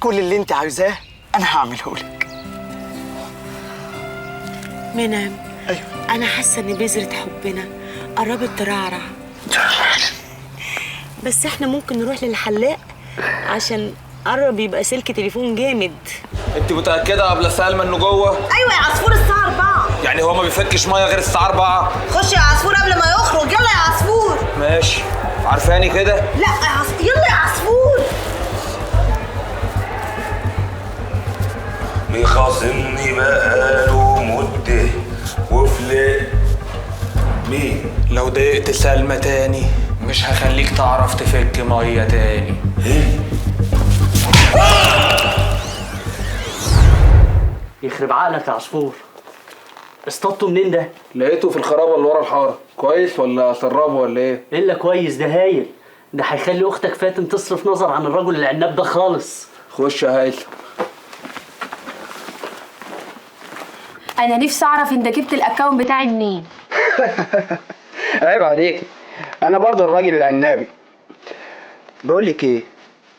كل اللي انت عايزاه انا هعمله لك. منام، ايوه، انا حاسه ان بذرة حبنا قربت ترعرع. بس احنا ممكن نروح للحلاق عشان قرب يبقى سلك تليفون جامد. انت متاكدة قبل سلمى انه جوه؟ ايوه يا عصفور، الساعة 4. يعني هو ما بيفكش مية غير الساعة 4؟ خش يا عصفور قبل ما يخرج. يلا يا عصفور. ماشي، عارفاني كده؟ لا يا عصفور، يلا يا عصفور. بيخاصمني بقاله مده وفلق. مين؟ لو ضايقت سلمى تاني مش هخليك تعرف تفك مية تاني. ايه؟ يخرب عقلك يا عصفور، اصطادته منين ده؟ لقيته في الخرابه اللي ورا الحارة. كويس ولا سربه ولا ايه؟ الا كويس، ده هايل، ده هيخلي اختك فاتن تصرف نظر عن الرجل العناب ده خالص. خش يا هيثم. انا نفسي اعرف انت جبت ال account بتاعي منين؟ عيب عليك، انا برضه الراجل العنابي. بقول لك ايه،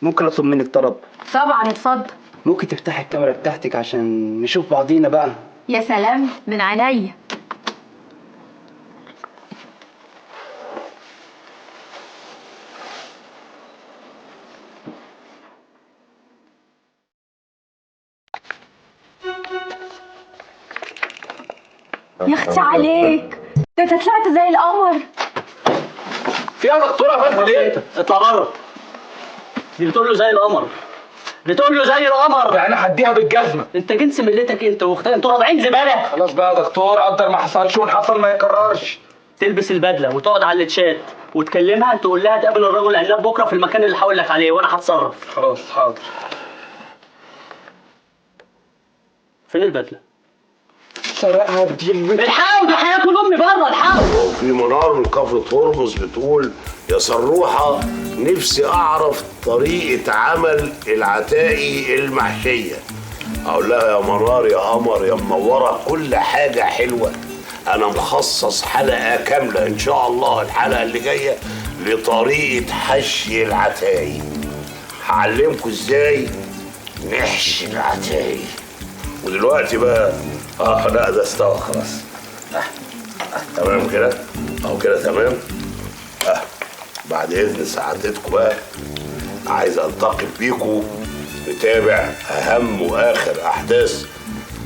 ممكن اطلب منك طلب؟ طبعا اتفضل. ممكن تفتحي الكاميرا بتاعتك عشان نشوف بعضينا بقى؟ يا سلام، من عينيا. يا اختي عليك، ده انت طلعت زي القمر. في يا دكتورة فاتن ليه؟ اطلع بره. دي بتقول له زي القمر، بتقول له زي القمر. يعني انا هديها بالجزمه. انت جنس ملتك انت واختك، انتوا راضعين زبالة. خلاص بقى يا دكتور، قدر ما حصلش وان حصل ما يكررش. تلبس البدلة وتقعد على التشات وتكلمها، تقول لها تقابل الرجل العناب بكره في المكان اللي هقول لك عليه، وانا هتصرف. خلاص حاضر. فين البدلة؟ سرقها بدي. الحقوا، ده هياكل امي بره، الحقوا. في منار من كفر هرمز بتقول يا صروحه نفسي اعرف طريقه عمل العتائي المحشيه. اقول لها يا منار يا قمر يا منورة كل حاجة حلوة، انا مخصص حلقة كاملة ان شاء الله الحلقة اللي جاية لطريقه حشي العتاي. هعلمكم ازاي نحشي العتاي. ودلوقتي بقى لا ده استوى خلاص. تمام كده اهو كده تمام. بعد اذن سعادتكم بقى عايز التقي بيكم نتابع اهم واخر احداث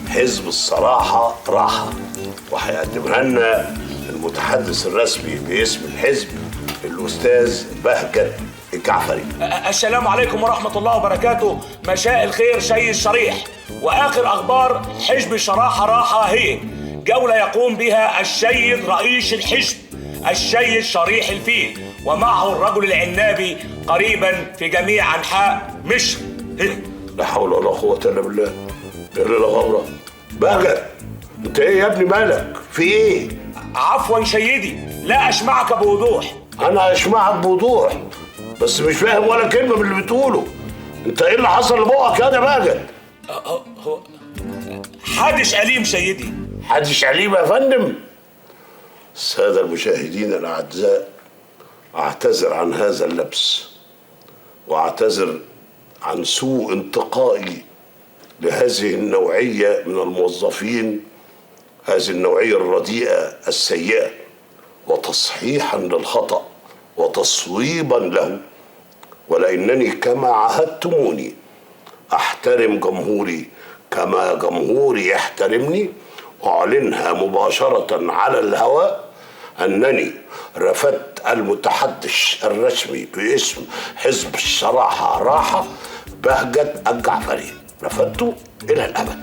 حزب الصراحة راحة، وهيقدمها لنا المتحدث الرسمي باسم الحزب الاستاذ بهجت الجعفري. السلام عليكم ورحمة الله وبركاته، مساء الخير سيد صريح. واخر اخبار حزب الصراحة راحة هي جولة يقوم بها السيد رئيس الحزب السيد صريح الفيل ومعه الرجل العنابي قريبا في جميع انحاء مصر. لا حول ولا قوة الا بالله. ايه اللي غبرة؟ بهجت انت ايه يا ابني مالك؟ في ايه؟ عفوا سيدي، لا اسمعك بوضوح. انا اسمعك بوضوح بس مش فاهم ولا كلمة من اللي بتقوله. انت ايه اللي حصل لبقك يا بهجت؟ هو حادث أليم سيدي. حادث أليم يا فندم؟ السادة المشاهدين الأعزاء، أعتذر عن هذا اللبس وأعتذر عن سوء انتقائي لهذه النوعية من الموظفين، هذه النوعية الرديئة السيئة، وتصحيحا للخطأ وتصويبا له. ولأنني كما عهدتموني أحترم جمهوري كما جمهوري يحترمني، أعلنها مباشرة على الهواء أنني رفضت المتحدث الرسمي باسم حزب الصراحة راحة بهجت الجعفري، رفضته إلى الأبد.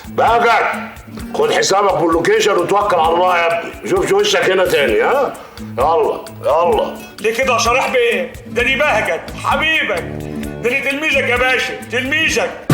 بهجت خد حسابك بال location وتوكل على الله يا ابني، شوفش وشك هنا تاني. ها يلا يلا. ليه كده يا شريح بيه؟ ده دي بهجت حبيبك، ده دي تلميذك يا باشا، تلميذك.